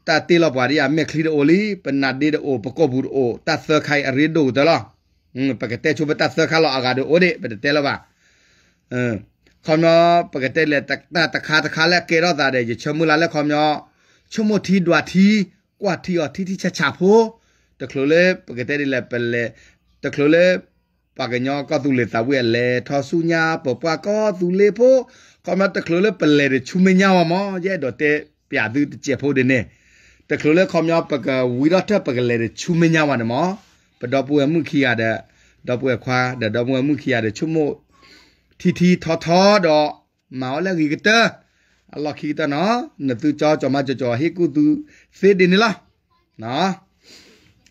တၢ်တ့လီၤပှၤဒ်ယၤ မဲာ်ချံတအိၣ်လံ, ပနါဒ့တအိၣ်, ပကိာ်ပူၤတအိၣ်, တၢ်သၢခါအံၤအရ့ဒိၣ်ကတၢၢ်လီၤ. ပကတဲဆိပတၢ်သၢခါလီၤ အဂၤဒီးအိၣ်ဒံး ပတတဲလၢၤဘၣ်. ခီပညီ ပကတဲလဲၣ် တၢ်တခါတခါလၢအကဲထီၣ်သးဒီး ယဆၢမုၢ်လၢ်လၢခီပညီ ဆိကမိၣ်ထံဒွးထံ ကွၢ်ထံအီၤထံထံဆးဆးဖိ, တချုးလၢပကတဲဒ်လဲၣ် ပလဲၤ, တချုးလၢ ပှၤကညီကီၢ်သူလ့ၤသးဝံၣ်အလဲၤထီၣ်ဆူညါ ပပှၤကီၢ်သူလ့ၤဖိ, ခီပညီတချုးလၢပလဲၤဒီးဆူမဲာ်ညါဝဲမး ယအဲၣ်ဒိးတဲပျးသုတစဲးဖိဒ်န့ၣ်, တချုးလၢခီပညီပကဝံထီၣ်ထၢၣ် ပကလဲၤဒီးဆူမဲာ်ညါဝဲန့ၣ်မး, ပဒီပုၢ်ဝဲၢ်မုၣ်ခံဂၤဒီး ဒီပုၢ်ဝဲၢ်ခွါဒီး ဒီပုၢ်ဝဲၢ်မုၣ်ခံဂၤဒီး ဆိကမိၣ်ထံထံထီထီဒီး မၤအီၤလၢအဂ့ၤကတၢၢ်, အလီၢ်ခံကတၢၢ်နီၤ, နသုကၠီကၠီၤမးကၠီၤကၠီၤ ဟ့ၣ်ကူၣ်သုသ့ဒ်န့ၣ်လီၤ.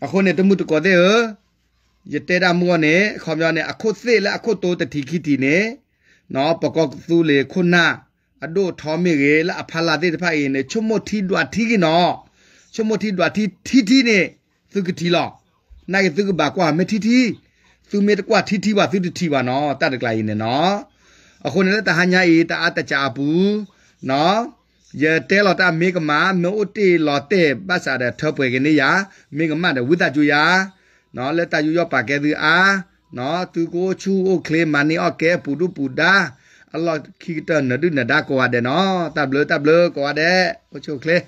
အဃိန့ၣ် တမုၢ်တကိးသ့ၣ်ဧၢ, ယတဲဒၣ်မုၢ်ဂီၢ်န့ၣ် ခီပညီန့ၣ် အခိၣ်သ့ၣ်လၢအခိၣ်တိတထံးခံထံးန့ၣ်, ပကီၢ်သူလ့ၤခိၣ်နၢ် အဒိၣ်အထီမ့ၢ်ဂ့ၤ လၢအဖီလာ်သ့ၣ်တဖၣ်အံၤန့ၣ် ဆိကမိၣ်ထံဒွးထံက့ၤနီၤ, ဆိကမိၣ်ထံဒွးထံထံထံန့ၣ် သုကထံၣ်လီၤ. နာ်က့သုကဘၣ်ကွၢ်မ့ၢ်ထံထံ, သုမ့ၢ်တကွၢ်ထံထံဘၣ် သုတထံၣ်ဘၣ်နီၤ တၢ်တကျါအံၤန့ၣ်နီၤ. အဃိန့ၣ်လၢတဟါညါအံၤ တအါတစှၤအပူၤ ယတဲလီၤတၢ်မ့ၢ်ကမၣ် မ့ၢ်အိၣ်တ့ၢ်လီၤတဲာ်ဘၣ်ဆၣ်ဒီး ထၢပှဲၤက့ၤန့ၢ်ယၤ, မ့ၢ်ကမၣ်ဒီးဝံသးစူၤယၤ, လၢတၢ်ယူးယီၣ်ပာ်ကဲသုအါ, သုကအိၣ်ဆူၣ်အိၣ်ချ့ မၤန့ၢ်အီၣ်ကဲပူၤဒူၣ်ပူၤဒါ, အလီၢ်ခံကတၢၢ်နဒုၣ်နဒါကိးဂၤဒဲးနီၤ, တၢ်ဘျုးတၢ်ဘျုးကိးဂၤဒဲး အိၣ်ဆူၣ်အိၣ်ချ့